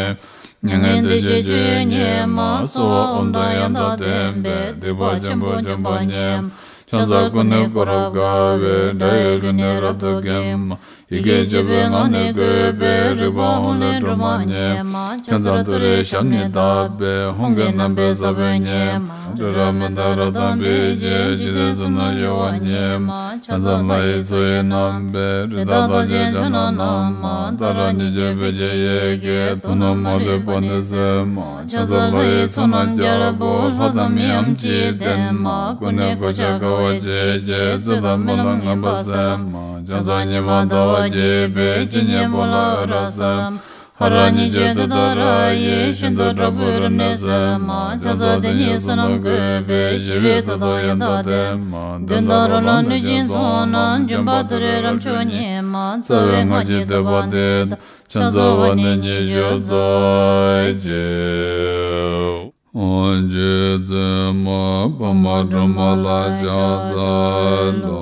མྱ་ངན་འདས་ཞི་སྤྱོད་ཡུལ་ཉིད་མ། གསོལ་བ་ཨོཾ་དང་ཡང་དག་ལྡན་པས། སྡིག་པ་ཆེན་པོ་འཇོམས་པ་ཉིད་མ། ཕྱག་འཚལ་ཀུན་ནས་བསྐོར་རབ་དགའ་བའི། དགྲ་ཡི་རྒོལ་ནི་རབ་ཏུ་འགེམས་མ། ཡི་གེ་བཅུ་པའི་ངག་ནི་བཀོད་པའི། རིག་པ་ཧཱུྃ་ལས་སྒྲོལ་མ་ཉིད་མ། ཕྱག་འཚལ་ཏུ་རེའི་ཞབས་ནི་བརྡབས་པས། ཧཱུྃ་གི་རྣམ་པའི་ས་བོན་ཉིད་མ། སྤྲོས་བྲལ་མི་འདའ་རབ་དང་འབིགས་བྱེད། འཇིག་རྟེན་གསུམ་རྣམས་གཡོ་བ་ཉིད་མ། ཕྱག་འཚལ་ལྷ་ཡི་མཚོ་ཡི་རྣམ་པའི། རི་དྭགས་རྟགས་ཅན་ཕྱག་ན་བསྣམས་མ། ཏཱ་ར་གཉིས་བརྗོད་བོད་ཀྱི་ཡི་གེས། དུག་རྣམས་མ་ལུས་པ་ནི་སེལ་མ། ཕྱག་འཚལ་ལྷ་ཡི་ཚོགས་རྣམས་རྒྱལ་པོ། ལྷ་དང་མིའམ་ཅི་ཡིས་བསྟེན་མ། ཀུན་ནས་གོ་ཆ་དགའ་བ་བརྗིད་ཀྱིས། རྩོད་དང་རྨི་ལམ་ངན་པ་སེལ་མ། ཕྱག་འཚལ་ཉི་མ་ཟླ་བ་རྒྱས་པའི། སྤྱན་གཉིས་པོ་ལ་འོད་རབ་གསལ་མ། ཧ་ར་གཉིས་བརྗོད་དེ་ལྟར་ཡིད་བཞིན་དུ་དྲག་པོའི་རིམས་ནད་སེལ་མ། ཆང་ས་དེ་ཉིད་བསོད་ནམས་བཀོད་པས་ཞི་བའི་མཐུ་སྟོབས་ཡང་དག་ལྡན་མ། གདོན་དང་རོ་ལངས་གནོད་སྦྱིན་ཚོགས་རྣམས། འབྱོན་པ་དུར་རེ་རབ་མཆོག་ཉིད་མ། རྩ་བའི་སྔགས་ཀྱི་བསྟོད་པ་འདི་དང་། ཕྱག་འཚལ་བ་ནི་ཉི་ཤུ་རྩ་གཅིག་རྗེ་བཙུན་མ་འཕགས་མ་སྒྲོལ་མ་ལ་ཕྱག་འཚལ་ལོ།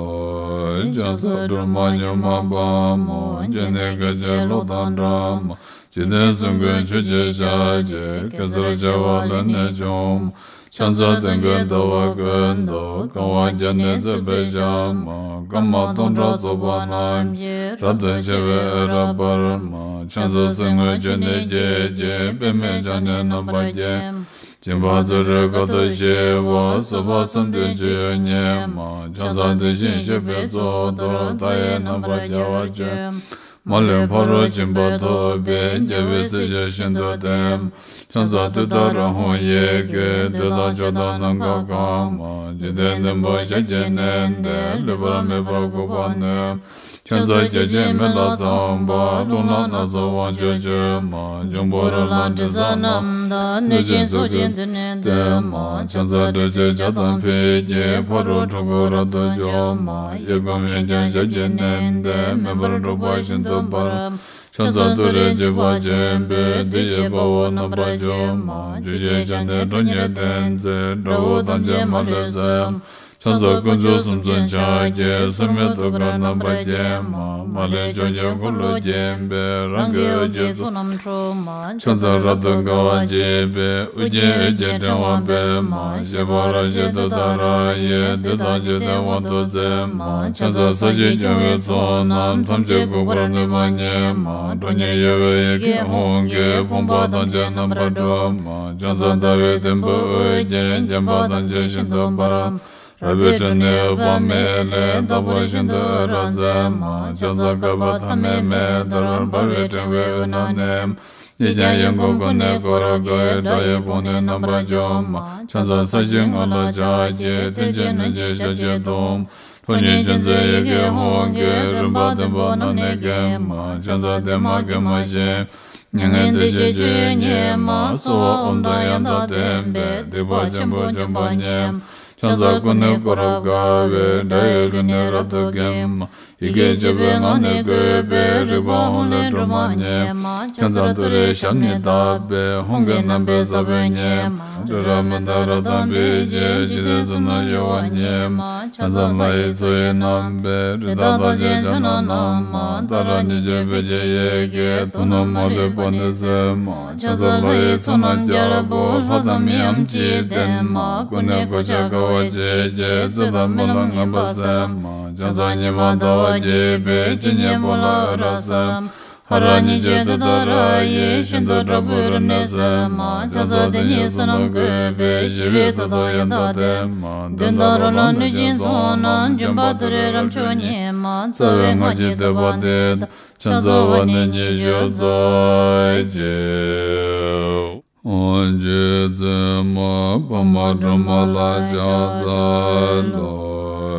ཕྱག་འཚལ་སྒྲོལ་མ་མྱུར་མ་དཔའ་མོ། སྤྱན་ནི་སྐད་ཅིག་གློག་དང་འདྲ་མ། འཇིག་རྟེན་གསུམ་མགོན་ཆུ་སྐྱེས་ཞལ་གྱི། གེ་སར་བྱེ་བ་ལས་ནི་བྱུང་མ། ཕྱག་འཚལ་སྟོན་ཀའི་ཟླ་བ་ཀུན་ཏུ། གང་བ་བརྒྱ་ནི་བརྩེགས་པའི་ཞལ་མ། སྐར་མ་སྟོང་ཕྲག་ཚོགས་པ་རྣམས་ཀྱིས། རབ་ཏུ་ཕྱེ་བའི་འོད་རབ་འབར་མ། ཕྱག་འཚལ་གསེར་དངུལ་ཆུ་ནས་སྐྱེས་ཀྱི། པདྨས་ཕྱག་ནི་རྣམ་པར་བརྒྱན། སྦྱིན་པ་བརྩོན་འགྲུས་དཀའ་ཐུབ་ཞི་བ། བཟོད་པ་བསམ་གཏན་སྤྱོད་ཡུལ་ཉིད་མ། ཕྱག་འཚལ་དེ་བཞིན་གཤེགས་པའི་གཙུག་ཏོར། མཐའ་ཡས་རྣམ་པར་རྒྱལ་བར་སྤྱོད་མ། མ་ལུས་ཕ་རོལ་ཕྱིན་པ་ཐོབ་པའི། རྒྱལ་བའི་སྲས་ཆོས་བཞིན་དུ་བསྟན་མ། ཕྱག་འཚལ་ཏུཏྟཱ་ར་ཧཱུྃ་ཡི་གེ། བདུད་དང་ཕྱོགས་དང་ནམ་མཁའ་གང་མ། འཇིག་རྟེན་བདུན་པོ་ཞལ་གྱིས་མནན་ཏེ། ལུས་པ་མེད་པར་འགུགས་པར་ནུས། ཕྱག་འཚལ་བརྒྱ་བྱིན་མེ་ལྷ་ཚངས་པ། རླུང་ལྷ་སྣ་ཚོགས་དབང་ཕྱུག་མཆོད་མ། འབྱུང་པོ་རོ་ལངས་དྲི་ཟ་རྣམས་དང་། གནོད་སྦྱིན་ཚོགས་ཀྱིས་མདུན་ནས་བསྟོད་མ། ཕྱག་འཚལ་སྒྲོལ་བྱེད་ཇ་དང་ཕུད་ཀྱིས། ཕ་རོལ་འཁྲུལ་འཁོར་རབ་ཏུ་འཇོམས་མ། གཡས་བསྐུམ་གཡོན་བརྐྱང་ཞབས་ཀྱིས་མནན་ཏེ། མེ་འབར་འཁྲུག་པ་ཤིན་ཏུ་འབར། ཕྱག་འཚལ་ཏུ་རེ་འཇིགས་པ་ཆེན་པོས། བདུད་ཀྱི་དཔའ་བོ་རྣམ་པར་འཇོམས་མ། འཇུག་ཅེས་བྱ་ནི་ཁྲོ་གཉེར་ལྡན་མཛད། དགྲ་བོ་ཐམས་ཅད་མ་ལུས་གསོད། ཕྱག་འཚལ་དཀོན་མཆོག་གསུམ་མཚོན་ཕྱག་རྒྱའི། སོར་མོས་ཐུགས་ཀར་རྣམ་པར་བརྒྱན་མ། མ་ལུས་ཕྱོགས་བཅུར་འཁོར་ལོས་བརྒྱན་པའི། རང་གི་འོད་ཀྱི་ཚོགས་རྣམས་འཁྲུག་མ། ཕྱག་འཚལ་རབ་ཏུ་དགའ་བ་བརྗིད་པའི། ཨོ་རྒྱན་འོད་ཀྱི་ཕྲེང་བ་སྤེལ་མ། བཞད་པ་རབ་བཞད་ཏུཏྟཱ་ར་ཡིས། བདུད་དང་འཇིག་རྟེན་དབང་དུ་མཛད་མ། ཕྱག་འཚལ་ས་གཞི་སྐྱོང་བའི་ཚོགས་རྣམས། ཐམས་ཅད་འགུགས་པར་ནུས་པ་ཉིད་མ། ཁྲོ་གཉེར་གཡོ་བའི་ཡི་གེ་ཧཱུྃ་གིས། ཕོངས་པ་ཐམས་ཅད་རྣམ་པར་སྒྲོལ་མ། ཕྱག་འཚལ་ཟླ་བའི་དུམ་བུས་འོད་ཀྱིས། བརྒྱན་པ་ཐམས་ཅད་ཤིན་ཏུ་འབར། རལ་པའི་ཁྲོད་ནས་འོད་དཔག་མེད་ལས། རྟག་པར་ཤིན་ཏུ་འོད་རབ་མཛད་མ། ཕྱག་འཚལ་བསྐལ་པ་ཐ་མའི་མེ་ལྟར། འབར་བའི་ཕྲེང་བའི་དབུས་ན་གནས། གཉིས་ཀྱང་ཡང་སྒོ་ཀུན་ནས་བསྐོར་དགའི། དགྲ་ཡི་དཔུང་ནི་རྣམ་པར་འཇོམས་མ། ཕྱག་འཚལ་ས་གཞིའི་ངོས་ལ་ཕྱག་གི། མཐིལ་གྱིས་བསྣུན་ཅིང་ཞབས་ཀྱིས་བརྡུང་། ཁྲོ་གཉེར་ཅན་མཛད་ཡི་གེ་ཧཱུྃ་གིས། རིམ་པ་བདུན་པོ་རྣམས་ནི་འགེམས་མ། ཕྱག་འཚལ་བདེ་མ་དགེ་མ་ཞི། མྱ་ངན་འདས་ཞི་སྤྱོད་ཡུལ་ཉིད་མ། གསོལ་བ་ཨོཾ་དང་ཡང་དག་ལྡན་པས། སྡིག་པ་ཆེན་པོ་འཇོམས་པ་ཉིད་མ། ཕྱག་འཚལ་ཀུན་ནས་བསྐོར་རབ་དགའ་བའི། དགྲ་ཡི་ལུས་ནི་རབ་ཏུ་འགེམས་མ། ཡི་གེ་བཅུ་པའི་ངག་ནི་བཀོད་པའི། རིག་པ་ཧཱུྃ་ལས་སྒྲོལ་མ་ཉིད་མ། ཕྱག་འཚལ་ཏུ་རེའི་ཞབས་ནི་བརྡབས་པས། ཧཱུྃ་གི་རྣམ་པའི་ས་བོན་ཉིད་མ། རི་རབ་མནྡ་ར་དང་འབིགས་བྱེད། འཇིག་རྟེན་གསུམ་རྣམས་གཡོ་བ་ཉིད་མ། ཕྱག་འཚལ་ལྷ་ཡི་མཚོ་ཡི་རྣམ་པའི། རི་དྭགས་རྟགས་ཅན་ཕྱག་ན་བསྣམས་མ། ཏཱ་ར་གཉིས་བརྗོད་བོད་ཀྱི་ཡི་གེ། དུག་རྣམས་མ་ལུས་པ་ནི་སེལ་མ། ཕྱག་འཚལ་ལྷ་ཡི་ཚོགས་རྣམས་རྒྱལ་པོ། ལྷ་དང་མིའམ་ཅི་ཡིས་བསྟེན་མ། ཀུན་ནས་གོ་ཆ་དགའ་བ་བརྗིད་ཀྱིས། བཙོད་དང་རྨི་ལམ་ངན་པ་སེལ་མ། ཕྱག་འཚལ་ཉི་མ་ཟླ་བ་རྒྱས་པའི། སྤྱན་གཉིས་པོ་ལ་འོད་རབ་གསལ་མ། ཧ་ར་གཉིས་བརྗོད་ཏུཏྟཱ་ར་ཡིས། ཤིན་ཏུ་དྲག་པོའི་རིམས་ནད་སེལ་མ། ཕྱག་འཚལ་དེ་ཉིད་བསོད་ནམས་བཀོད་པས། ཞི་བའི་མཐུ་སྟོབས་ཡང་དག་ལྡན་མ། གདོན་དང་རོ་ལངས་གནོད་སྦྱིན་ཚོགས་རྣམས། འབྱོན་པ་དུར་རེ་རབ་མཆོག་ཉིད་མ། རྩ་བའི་སྔགས་ཀྱི་བསྟོད་པ་འདི་དང་། ཕྱག་འཚལ་བ་ནི་ཉི་ཤུ་རྩ་གཅིག་རྗེ་བཙུན་མ་འཕགས་མ་སྒྲོལ་མ་ལ་ཕྱག་འཚལ་ལོ།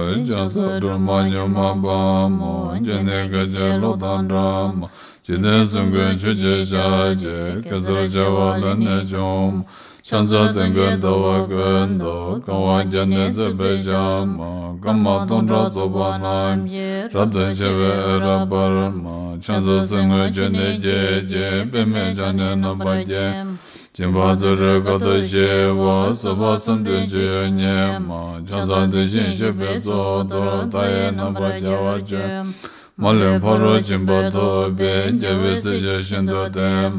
ཕྱག་འཚལ་སྒྲོལ་མ་མྱུར་མ་དཔའ་མོ། སྤྱན་ནི་སྐད་ཅིག་གློག་དང་འདྲ་མ། འཇིག་རྟེན་གསུམ་མགོན་ཆུ་སྐྱེས་ཞལ་གྱི། གེ་སར་བྱེ་བ་ལས་ནི་བྱུང་མ། ཕྱག་འཚལ་སྟོན་ཀའི་ཟླ་བ་ཀུན་ཏུ། གང་བ་བརྒྱ་ནི་བརྩེགས་པའི་ཞལ་མ། སྐར་མ་སྟོང་ཕྲག་ཚོགས་པ་རྣམས་ཀྱིས། རབ་ཏུ་ཕྱེ་བའི་འོད་རབ་འབར་མ། ཕྱག་འཚལ་གསེར་དངུལ་ཆུ་ནས་སྐྱེས་ཀྱི། པདྨས་ཕྱག་ནི་རྣམ་པར་བརྒྱན། སྦྱིན་པ་བརྩོན་འགྲུས་དཀའ་ཐུབ་ཞི་བ། བཟོད་པ་བསམ་གཏན་སྤྱོད་ཡུལ་ཉིད་མ། ཕྱག་འཚལ་དེ་བཞིན་གཤེགས་པའི་གཙུག་ཏོར། མཐའ་ཡས་རྣམ་པར་རྒྱལ་བར་སྤྱོད། མ་ལུས་ཕ་རོལ་ཕྱིན་པ་ཐོབ་པའི། རྒྱལ་བའི་སྲས་ཆོས་བཞིན་དུ་བསྟན།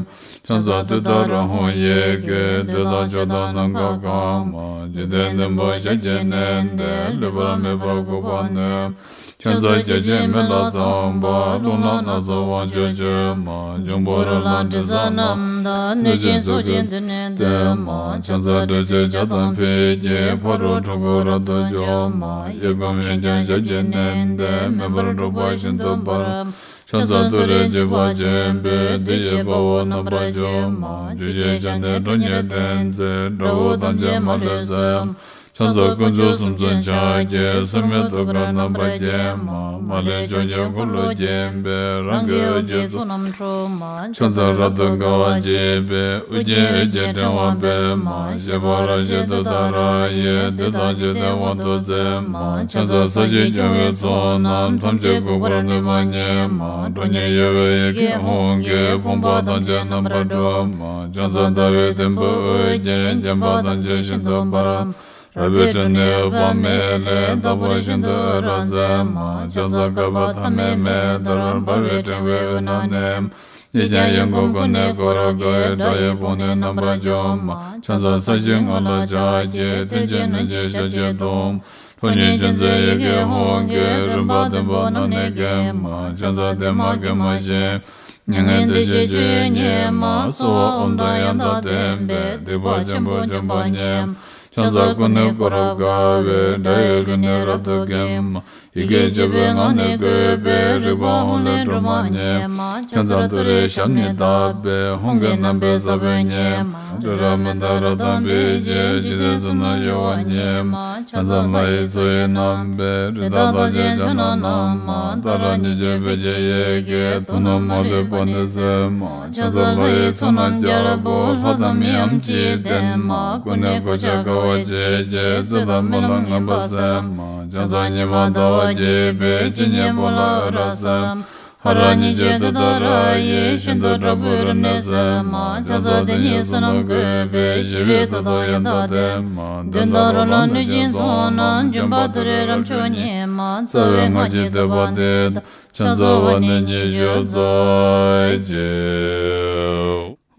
ཕྱག་འཚལ་ཏུཏྟཱ་ར་ཧཱུྃ་ཡི་གེ། བདུད་དང་ཕྱོགས་དང་ནམ་མཁའ་གང་མ། འཇིག་རྟེན་བདུན་པོ་ཞལ་གྱིས་མནན་ཏེ། ལུས་པ་མེད་པར་འགུགས་པར་ནུས། ཕྱག་འཚལ་བརྒྱ་བྱིན་མེ་ལྷ་ཚངས་པ། རླུང་ལྷ་སྣ་ཚོགས་དབང་ཕྱུག་མཆོད་མ། འབྱུང་པོ་རོ་ལངས་དྲི་ཟ་རྣམས་དང་། གནོད་སྦྱིན་ཚོགས་ཀྱིས་མདུན་ནས་བསྟོད་མ། ཕྱག་འཚལ་སྒྲོལ་བྱེད་ཇ་དང་ཕུད་ཀྱིས། ཕ་རོལ་འཁྲུལ་འཁོར་རབ་ཏུ་འཇོམས་མ། གཡས་བསྐུམ་གཡོན་བརྐྱང་ཞབས་ཀྱིས་མནན་ཏེ། མེ་འབར་འཁྲུག་པ་ཤིན་ཏུ་འབར། ཕྱག་འཚལ་ཏུ་རེ་འཇིགས་པ་ཆེན་པོས། བདུད་ཀྱི་དཔའ་བོ་རྣམ་པར་འཇོམས་མ། འཇུག་ཅེས་བྱ་ནི་ཁྲོ་གཉེར་ལྡན་མཛད། དགྲ་བོ་ཐམས་ཅད་མ་ལུས་གསོད། ཕྱག་འཚལ་དཀོན་མཆོག་གསུམ་མཚོན་ཕྱག་རྒྱའི། སྲུང་མའི་ཐུགས་ཀར་རྣམ་པར་བརྒྱན་མ། མ་ལུས་ཕྱོགས་བཅུའི་འཁོར་ལོ་བརྒྱན་པའི། རང་གི་འོད་ཀྱི་ཚོགས་རྣམས་འཁྲུགས་མ། ཕྱག་འཚལ་རབ་ཏུ་དགའ་བ་བརྗིད་པའི། དབུ་རྒྱན་འོད་ཀྱི་ཕྲེང་བ་སྤེལ་མ། བཞད་པ་རབ་བཞད་ཏུཏྟཱ་ར་ཡིས། བདུད་དང་འཇིག་རྟེན་དབང་དུ་མཛད་མ། ཕྱག་འཚལ་ས་གཞི་སྐྱོང་བའི་ཚོགས་རྣམས། ཐམས་ཅད་འགུགས་པར་ནུས་པ་ཉིད་མ། ཁྲོ་གཉེར་གཡོ་བའི་ཡི་གེ་ཧཱུྃ་གིས། ཕོངས་པ་ཐམས་ཅད་རྣམ་པར་སྒྲོལ་མ། ཕྱག་འཚལ་ཟླ་བའི་དུམ་བུས་དབུ་རྒྱན། བརྒྱན་པ་ཐམས་ཅད་ཤིན་ཏུ་འབར་མ། རལ་པའི་ཁྲོད་ནས་འོད་དཔག་མེད་ལས། རྟག་པར་ཤིན་ཏུ་འོད་རབ་མཛད་མ། ཕྱག་འཚལ་བསྐལ་པ་ཐ་མའི་མེ་ལྟར། འབར་བའི་ཕྲེང་བའི་དབུས་ན་གནས། ཡིད་ཀྱང་ཡིད་འགུགས་ཀུན་ནས་བསྐོར་དགའི། དགྲ་ཡི་དཔུང་ནི་རྣམ་པར་འཇོམས་མ། ཕྱག་འཚལ་ས་གཞིའི་ངོས་ལ་ཕྱག་གི། མཐིལ་གྱིས་བསྣུན་ཅིང་ཞབས་ཀྱིས་བརྡུང་། ཕོ་ཉའི་མཆུ་འཛིན་ཡི་གེ་ཧཱུྃ་གིས། རིམ་པ་བདུན་པོ་རྣམས་ནི་འགེམས་མ། ཕྱག་འཚལ་བདེ་མ་དགེ་མ་ཞིང་། མྱ་ངན་འདས་ཞི་སྤྱོད་ཡུལ་ཉིད་མ། སྭཱ་ཧཱ་ཨོཾ་དང་ཡང་དག་ལྡན་པས། སྡིག་པ་ཆེན་པོ་འཇོམས་པ་ཉིད་མ། ཕྱག་འཚལ་ཀུན་ནས་བསྐོར་རབ་དགའ་བའི། དགྲ་ཡི་རྒོལ་ནི་རབ་ཏུ་འགེམས་མ། ཡི་གེ་བཅུ་པའི་ངག་ནི་བཀོད་པའི། རིག་པ་ཧཱུྃ་ལས་སྒྲོལ་མ་ཉིད་མ། ཕྱག་འཚལ་ཏུ་རེའི་ཞབས་ནི་བརྡབས་པས། ཧཱུྃ་གི་རྣམ་པའི་ས་བོན་ཉིད་མ། ཏྲི་ར་མི་ཏ་རཀྟ་པི་ཙི། འཇིག་རྟེན་གསུམ་ན་གཡོ་བ་ཉིད་མ། ཕྱག་འཚལ་ལྷ་ཡི་མཚོ་ཡི་རྣམ་པའི། རི་དྭགས་རྟགས་ཅན་ཕྱག་ན་བསྣམས་མ། ཏཱ་ར་གཉིས་བརྗོད་བོད་ཀྱི་ཡི་གེས། དུག་རྣམས་མ་ལུས་པ་ནི་སེལ་མ། ཕྱག་འཚལ་ལྷ་ཡི་ཚོགས་རྣམས་རྒྱལ་པོ། ལྷ་དང་མིའམ་ཅི་ཡིས་བསྟེན་མ། ཀུན་ནས་གོ་ཆ་དགའ་བ་བརྗིད་ཀྱིས། རྩོད་དང་རྨི་ལམ་ངན་པ་སེལ་མ། ཕྱག་འཚལ་ཉི་མ་ཟླ་བ་རྒྱས་པའི། སྤྱན་གཉིས་པོ་ལ་འོད་རབ་གསལ་མ། ཧ་ར་གཉིས་བརྗོད་ཏུཏྟཱ་ར་ཡིས། ཤིན་ཏུ་དྲག་པོའི་རིམས་ནད་སེལ་མ། ཕྱག་འཚལ་དེ་ཉིད་བསོད་ནམས་བཀོད་པའི། ཞི་བའི་མཐུ་སྟོབས་ཡང་དག་ལྡན་མ། གདོན་དང་རོ་ལངས་གནོད་སྦྱིན་ཚོགས་རྣམས། འཇོམས་པ་ཏུ་རེའི་རབ་མཆོག་ཉིད་མ། རྩ་བའི་སྔགས་ཀྱི་བསྟོད་པ་འདི་དང་། ཕྱག་འཚལ་བ་ནི་ཉི་ཤུ་རྩ་གཅིག་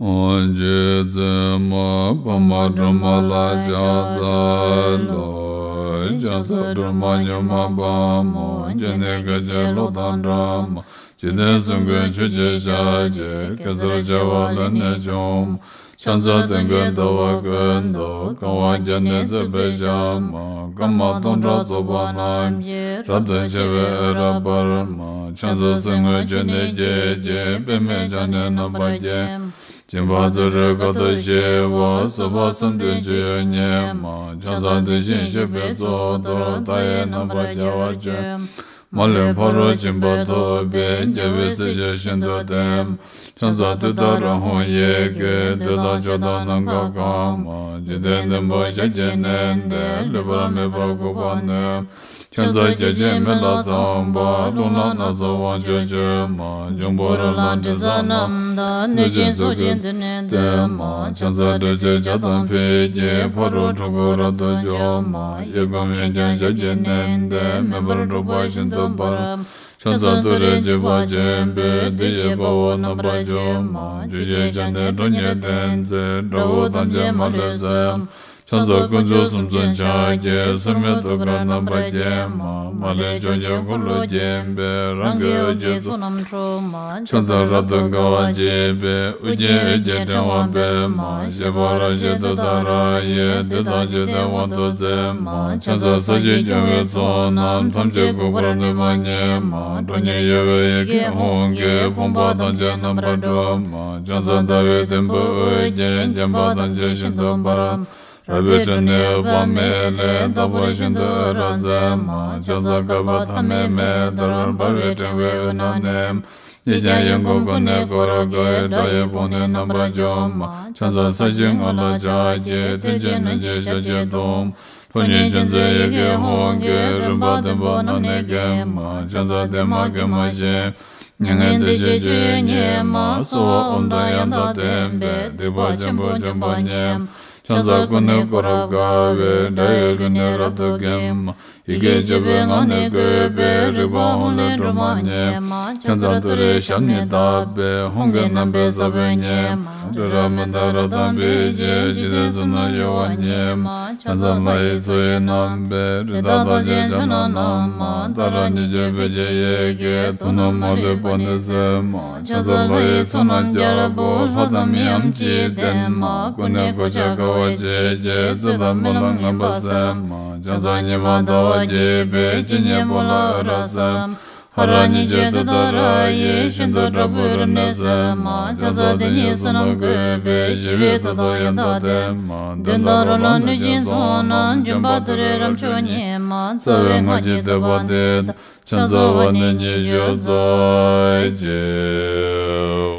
རྗེ་བཙུན་མ་འཕགས་མ་སྒྲོལ་མ་ལ་ཕྱག་འཚལ་ལོ། ཕྱག་འཚལ་སྒྲོལ་མ་མྱུར་མ་དཔའ་མོ། སྤྱན་ནི་སྐད་ཅིག་གློག་དང་འདྲ་མ། འཇིག་རྟེན་གསུམ་མགོན་ཆུ་སྐྱེས་ཞལ་གྱི། གེ་སར་བྱེ་བ་ལས་ནི་བྱུང་མ། ཕྱག་འཚལ་སྟོན་ཀའི་ཟླ་བ་ཀུན་ཏུ། གང་བ་བརྒྱ་ནི་བརྩེགས་པའི་ཞལ་མ། སྐར་མ་སྟོང་ཕྲག་ཚོགས་པ་རྣམས་ཀྱིས། རབ་ཏུ་ཕྱེ་བའི་འོད་རབ་འབར་མ། ཕྱག་འཚལ་སེམས་དངོས་བརྗོད་ནི་བརྒྱད་ཀྱིས། པདྨས་ཕྱག་ནི་རྣམ་པར་བརྒྱན་མ། སྦྱིན་པ་བརྩོན་འགྲུས་དཀའ་ཐུབ་ཞི་བ། བཟོད་པ་བསམ་གཏན་སྤྱོད་ཡུལ་ཉིད་མ། ཕྱག་འཚལ་དེ་བཞིན་གཤེགས་པའི་གཙུག་ཏོར། མཐའ་ཡས་རྣམ་པར་རྒྱལ་བར་སྤྱོད་མ། མ་ལུས་ཕ་རོལ་ཕྱིན་པ་ཐོབ་པའི། རྒྱལ་བའི་སྲས་ཀྱིས་ཤིན་ཏུ་བསྟེན་མ། ཕྱག་འཚལ་ཏུཏྟཱ་ར་ཧཱུྃ་ཡི་གེས། བདུད་དང་ཕྱོགས་དང་ནམ་མཁའ་གང་མ། འཇིག་རྟེན་བདུན་པོ་ཞབས་ཀྱིས་མནན་ཏེ། ལུས་པ་མེད་པར་འགུགས་པར་ནུས། ཕྱག་འཚལ་བརྒྱ་བྱིན་མེ་ལྷ་ཚངས་པ། རླུང་ལྷ་སྣ་ཚོགས་དབང་ཕྱུག་མཆོད་མ། འབྱུང་པོ་རོ་ལངས་དྲི་ཟ་རྣམས་དང་། གནོད་སྦྱིན་ཚོགས་ཀྱིས་མདུན་ནས་བསྟོད་མ། ཕྱག་འཚལ་དྲི་ཟའི་ཇ་དང་ཕུད་ཀྱིས། ཕ་རོལ་འཁྲུལ་འཁོར་རབ་ཏུ་འཇོམས་མ། གཡས་བསྐུམ་གཡོན་བརྐྱང་ཞབས་ཀྱིས་མནན་ཏེ། མེ་འབར་འཁྲུགས་པ་ཤིན་ཏུ་འབར་མ། ཕྱག་འཚལ་ཏུ་རེ་འཇིགས་པ་ཆེན་པོས། བདུད་ཀྱི་དཔའ་བོ་རྣམ་པར་འཇོམས་མ། བཅུ་ཞེས་བྱ་ནི་ཁྲོ་གཉེར་ལྡན་མཛད། དགྲ་བོ་ཐམས་ཅད་མ་ལུས་གསོད་མ། ཕྱག་འཚལ་དཀོན་མཆོག་གསུམ་མཚོན་ཕྱག་རྒྱའི། སྲུང་མའི་ཐུགས་ཀར་རྣམ་པར་བརྒྱན་མ། མ་ལུས་ཕྱོགས་བཅུའི་འཁོར་ལོས་བརྒྱན་པའི། རང་གི་འོད་ཀྱི་ཚོགས་རྣམས་འཁྲུགས་མ། ཕྱག་འཚལ་རབ་ཏུ་དགའ་བ་བརྗིད་པའི། དབུ་རྒྱན་འོད་ཀྱི་ཕྲེང་བ་སྤེལ་མ། བཞད་པ་རབ་བཞད་ཏུཏྟཱ་ར་ཡིས། བདུད་དང་འཇིག་རྟེན་དབང་དུ་མཛད་མ། ཕྱག་འཚལ་ས་གཞི་སྐྱོང་བའི་ཚོགས་རྣམས། ཐམས་ཅད་འགུགས་པར་ནུས་པ་ཉིད་མ། ཁྲོ་གཉེར་གཡོ་བའི་ཡི་གེ་ཧཱུྃ་གིས། ཕོངས་པ་ཐམས་ཅད་རྣམ་པར་སྒྲོལ་མ། ཕྱག་འཚལ་ཟླ་བའི་དུམ་བུས་དབུ་རྒྱན། བརྒྱན་པ་ཐམས་ཅད་ཤིན་ཏུ་འབར་མ། རལ་པའི་ཁྲོད་ནས་འོད་དཔག་མེད་ལས། རྟག་པར་ཤིན་ཏུ་འོད་རབ་མཛད་མ། ཕྱག་འཚལ་བསྐལ་པ་ཐ་མའི་མེ་ལྟར། འབར་བའི་ཕྲེང་བའི་དབུས་ན་གནས་མ། ཡིད་ཀྱང་ཡིད་འགུགས་ཀུན་ནས་བསྐོར་དགའི། དགྲ་ཡི་དཔུང་ནི་རྣམ་པར་འཇོམས་མ། ཕྱག་འཚལ་ས་གཞིའི་ངོས་ལ་ཕྱག་གི། མཐིལ་གྱིས་བསྣུན་ཅིང་ཞབས་ཀྱིས་བརྡུང་མ། ཕོ་ཉའི་མཆུ་འཛིན་ཡི་གེ་ཧཱུྃ་གིས། རིམ་པ་བདུན་པོ་རྣམས་ནི་འགེམས་མ། ཕྱག་འཚལ་བདེ་མ་དགེ་མ་ཞིང་། མྱ་ངན་འདས་ཞི་སྤྱོད་ཡུལ་ཉིད་མ། སྭཱ་ཧཱ་ཨོཾ་དང་ཡང་དག་ལྡན་པས། སྡིག་པ་ཆེན་པོ་འཇོམས་པ་ཉིད་མ། ཕྱག་འཚལ་ཀུན་ནས་བསྐོར་རབ་དགའ་བའི། དགྲ་ཡི་རྒོལ་ནི་རབ་ཏུ་འགེམས་མ། ཡི་གེ་བཅུ་པའི་ངག་ནི་བཀོད་པའི། རིག་པ་ཧཱུྃ་ལས་སྒྲོལ་མ་ཉིད་མ། ཕྱག་འཚལ་ཏུ་རེའི་ཞབས་ནི་བརྡབས་པས། ཧཱུྃ་གི་རྣམ་པའི་ས་བོན་ཉིད་མ། ཏྲི་ར་མི་ཏ་རཀྟ་པི་ཙི། འཇིག་རྟེན་གསུམ་ན་གཡོ་བ་ཉིད་མ། ཕྱག་འཚལ་ལྷ་ཡི་མཚོ་ཡི་རྣམ་པའི། རི་དྭགས་རྟགས་ཅན་ཕྱག་ན་བསྣམས་མ། ཏཱ་ར་གཉིས་བརྗོད་བོད་ཀྱི་ཡི་གེས། དུག་རྣམས་མ་ལུས་པ་ནི་སེལ་མ། ཕྱག་འཚལ་ལྷ་ཡི་ཚོགས་རྣམས་རྒྱལ་པོ། ལྷ་དང་མིའམ་ཅི་ཡིས་བསྟེན་མ། ཀུན་ནས་གོ་ཆ་དགའ་བ་བརྗིད་ཀྱིས། རྩོད་དང་རྨི་ལམ་ངན་པ་སེལ་མ། ཕྱག་འཚལ་ཉི་མ་ཟླ་བ་རྒྱས་པའི། སྤྱན་གཉིས་པོ་ལ་འོད་རབ་གསལ་མ། ཧ་ར་ཉི་ཤུ་ཏི་ཏ་ར་ཡེ། ཤིན་ཏུ་དྲག་པོའི་རབ་གནས་སེམས་མ། ཕྱག་འཚལ་དེ་ཉིད་བསོད་ནམས་བཀོད་པས། ཞི་བའི་མཐུ་དང་ཡང་དག་ལྡན་མ། གདོན་དང་རོ་ལངས་གནོད་སྦྱིན་ཚོགས་རྣམས། འཇོམས་པ་ཏུ་རེ་རབ་མཆོག་ཉིད་མ། རྩ་བའི་སྔགས་ཀྱི་བསྟོད་པ་འདི་དང་། ཕྱག་འཚལ་བ་ནི་ཉི་ཤུ་རྩ་གཅིག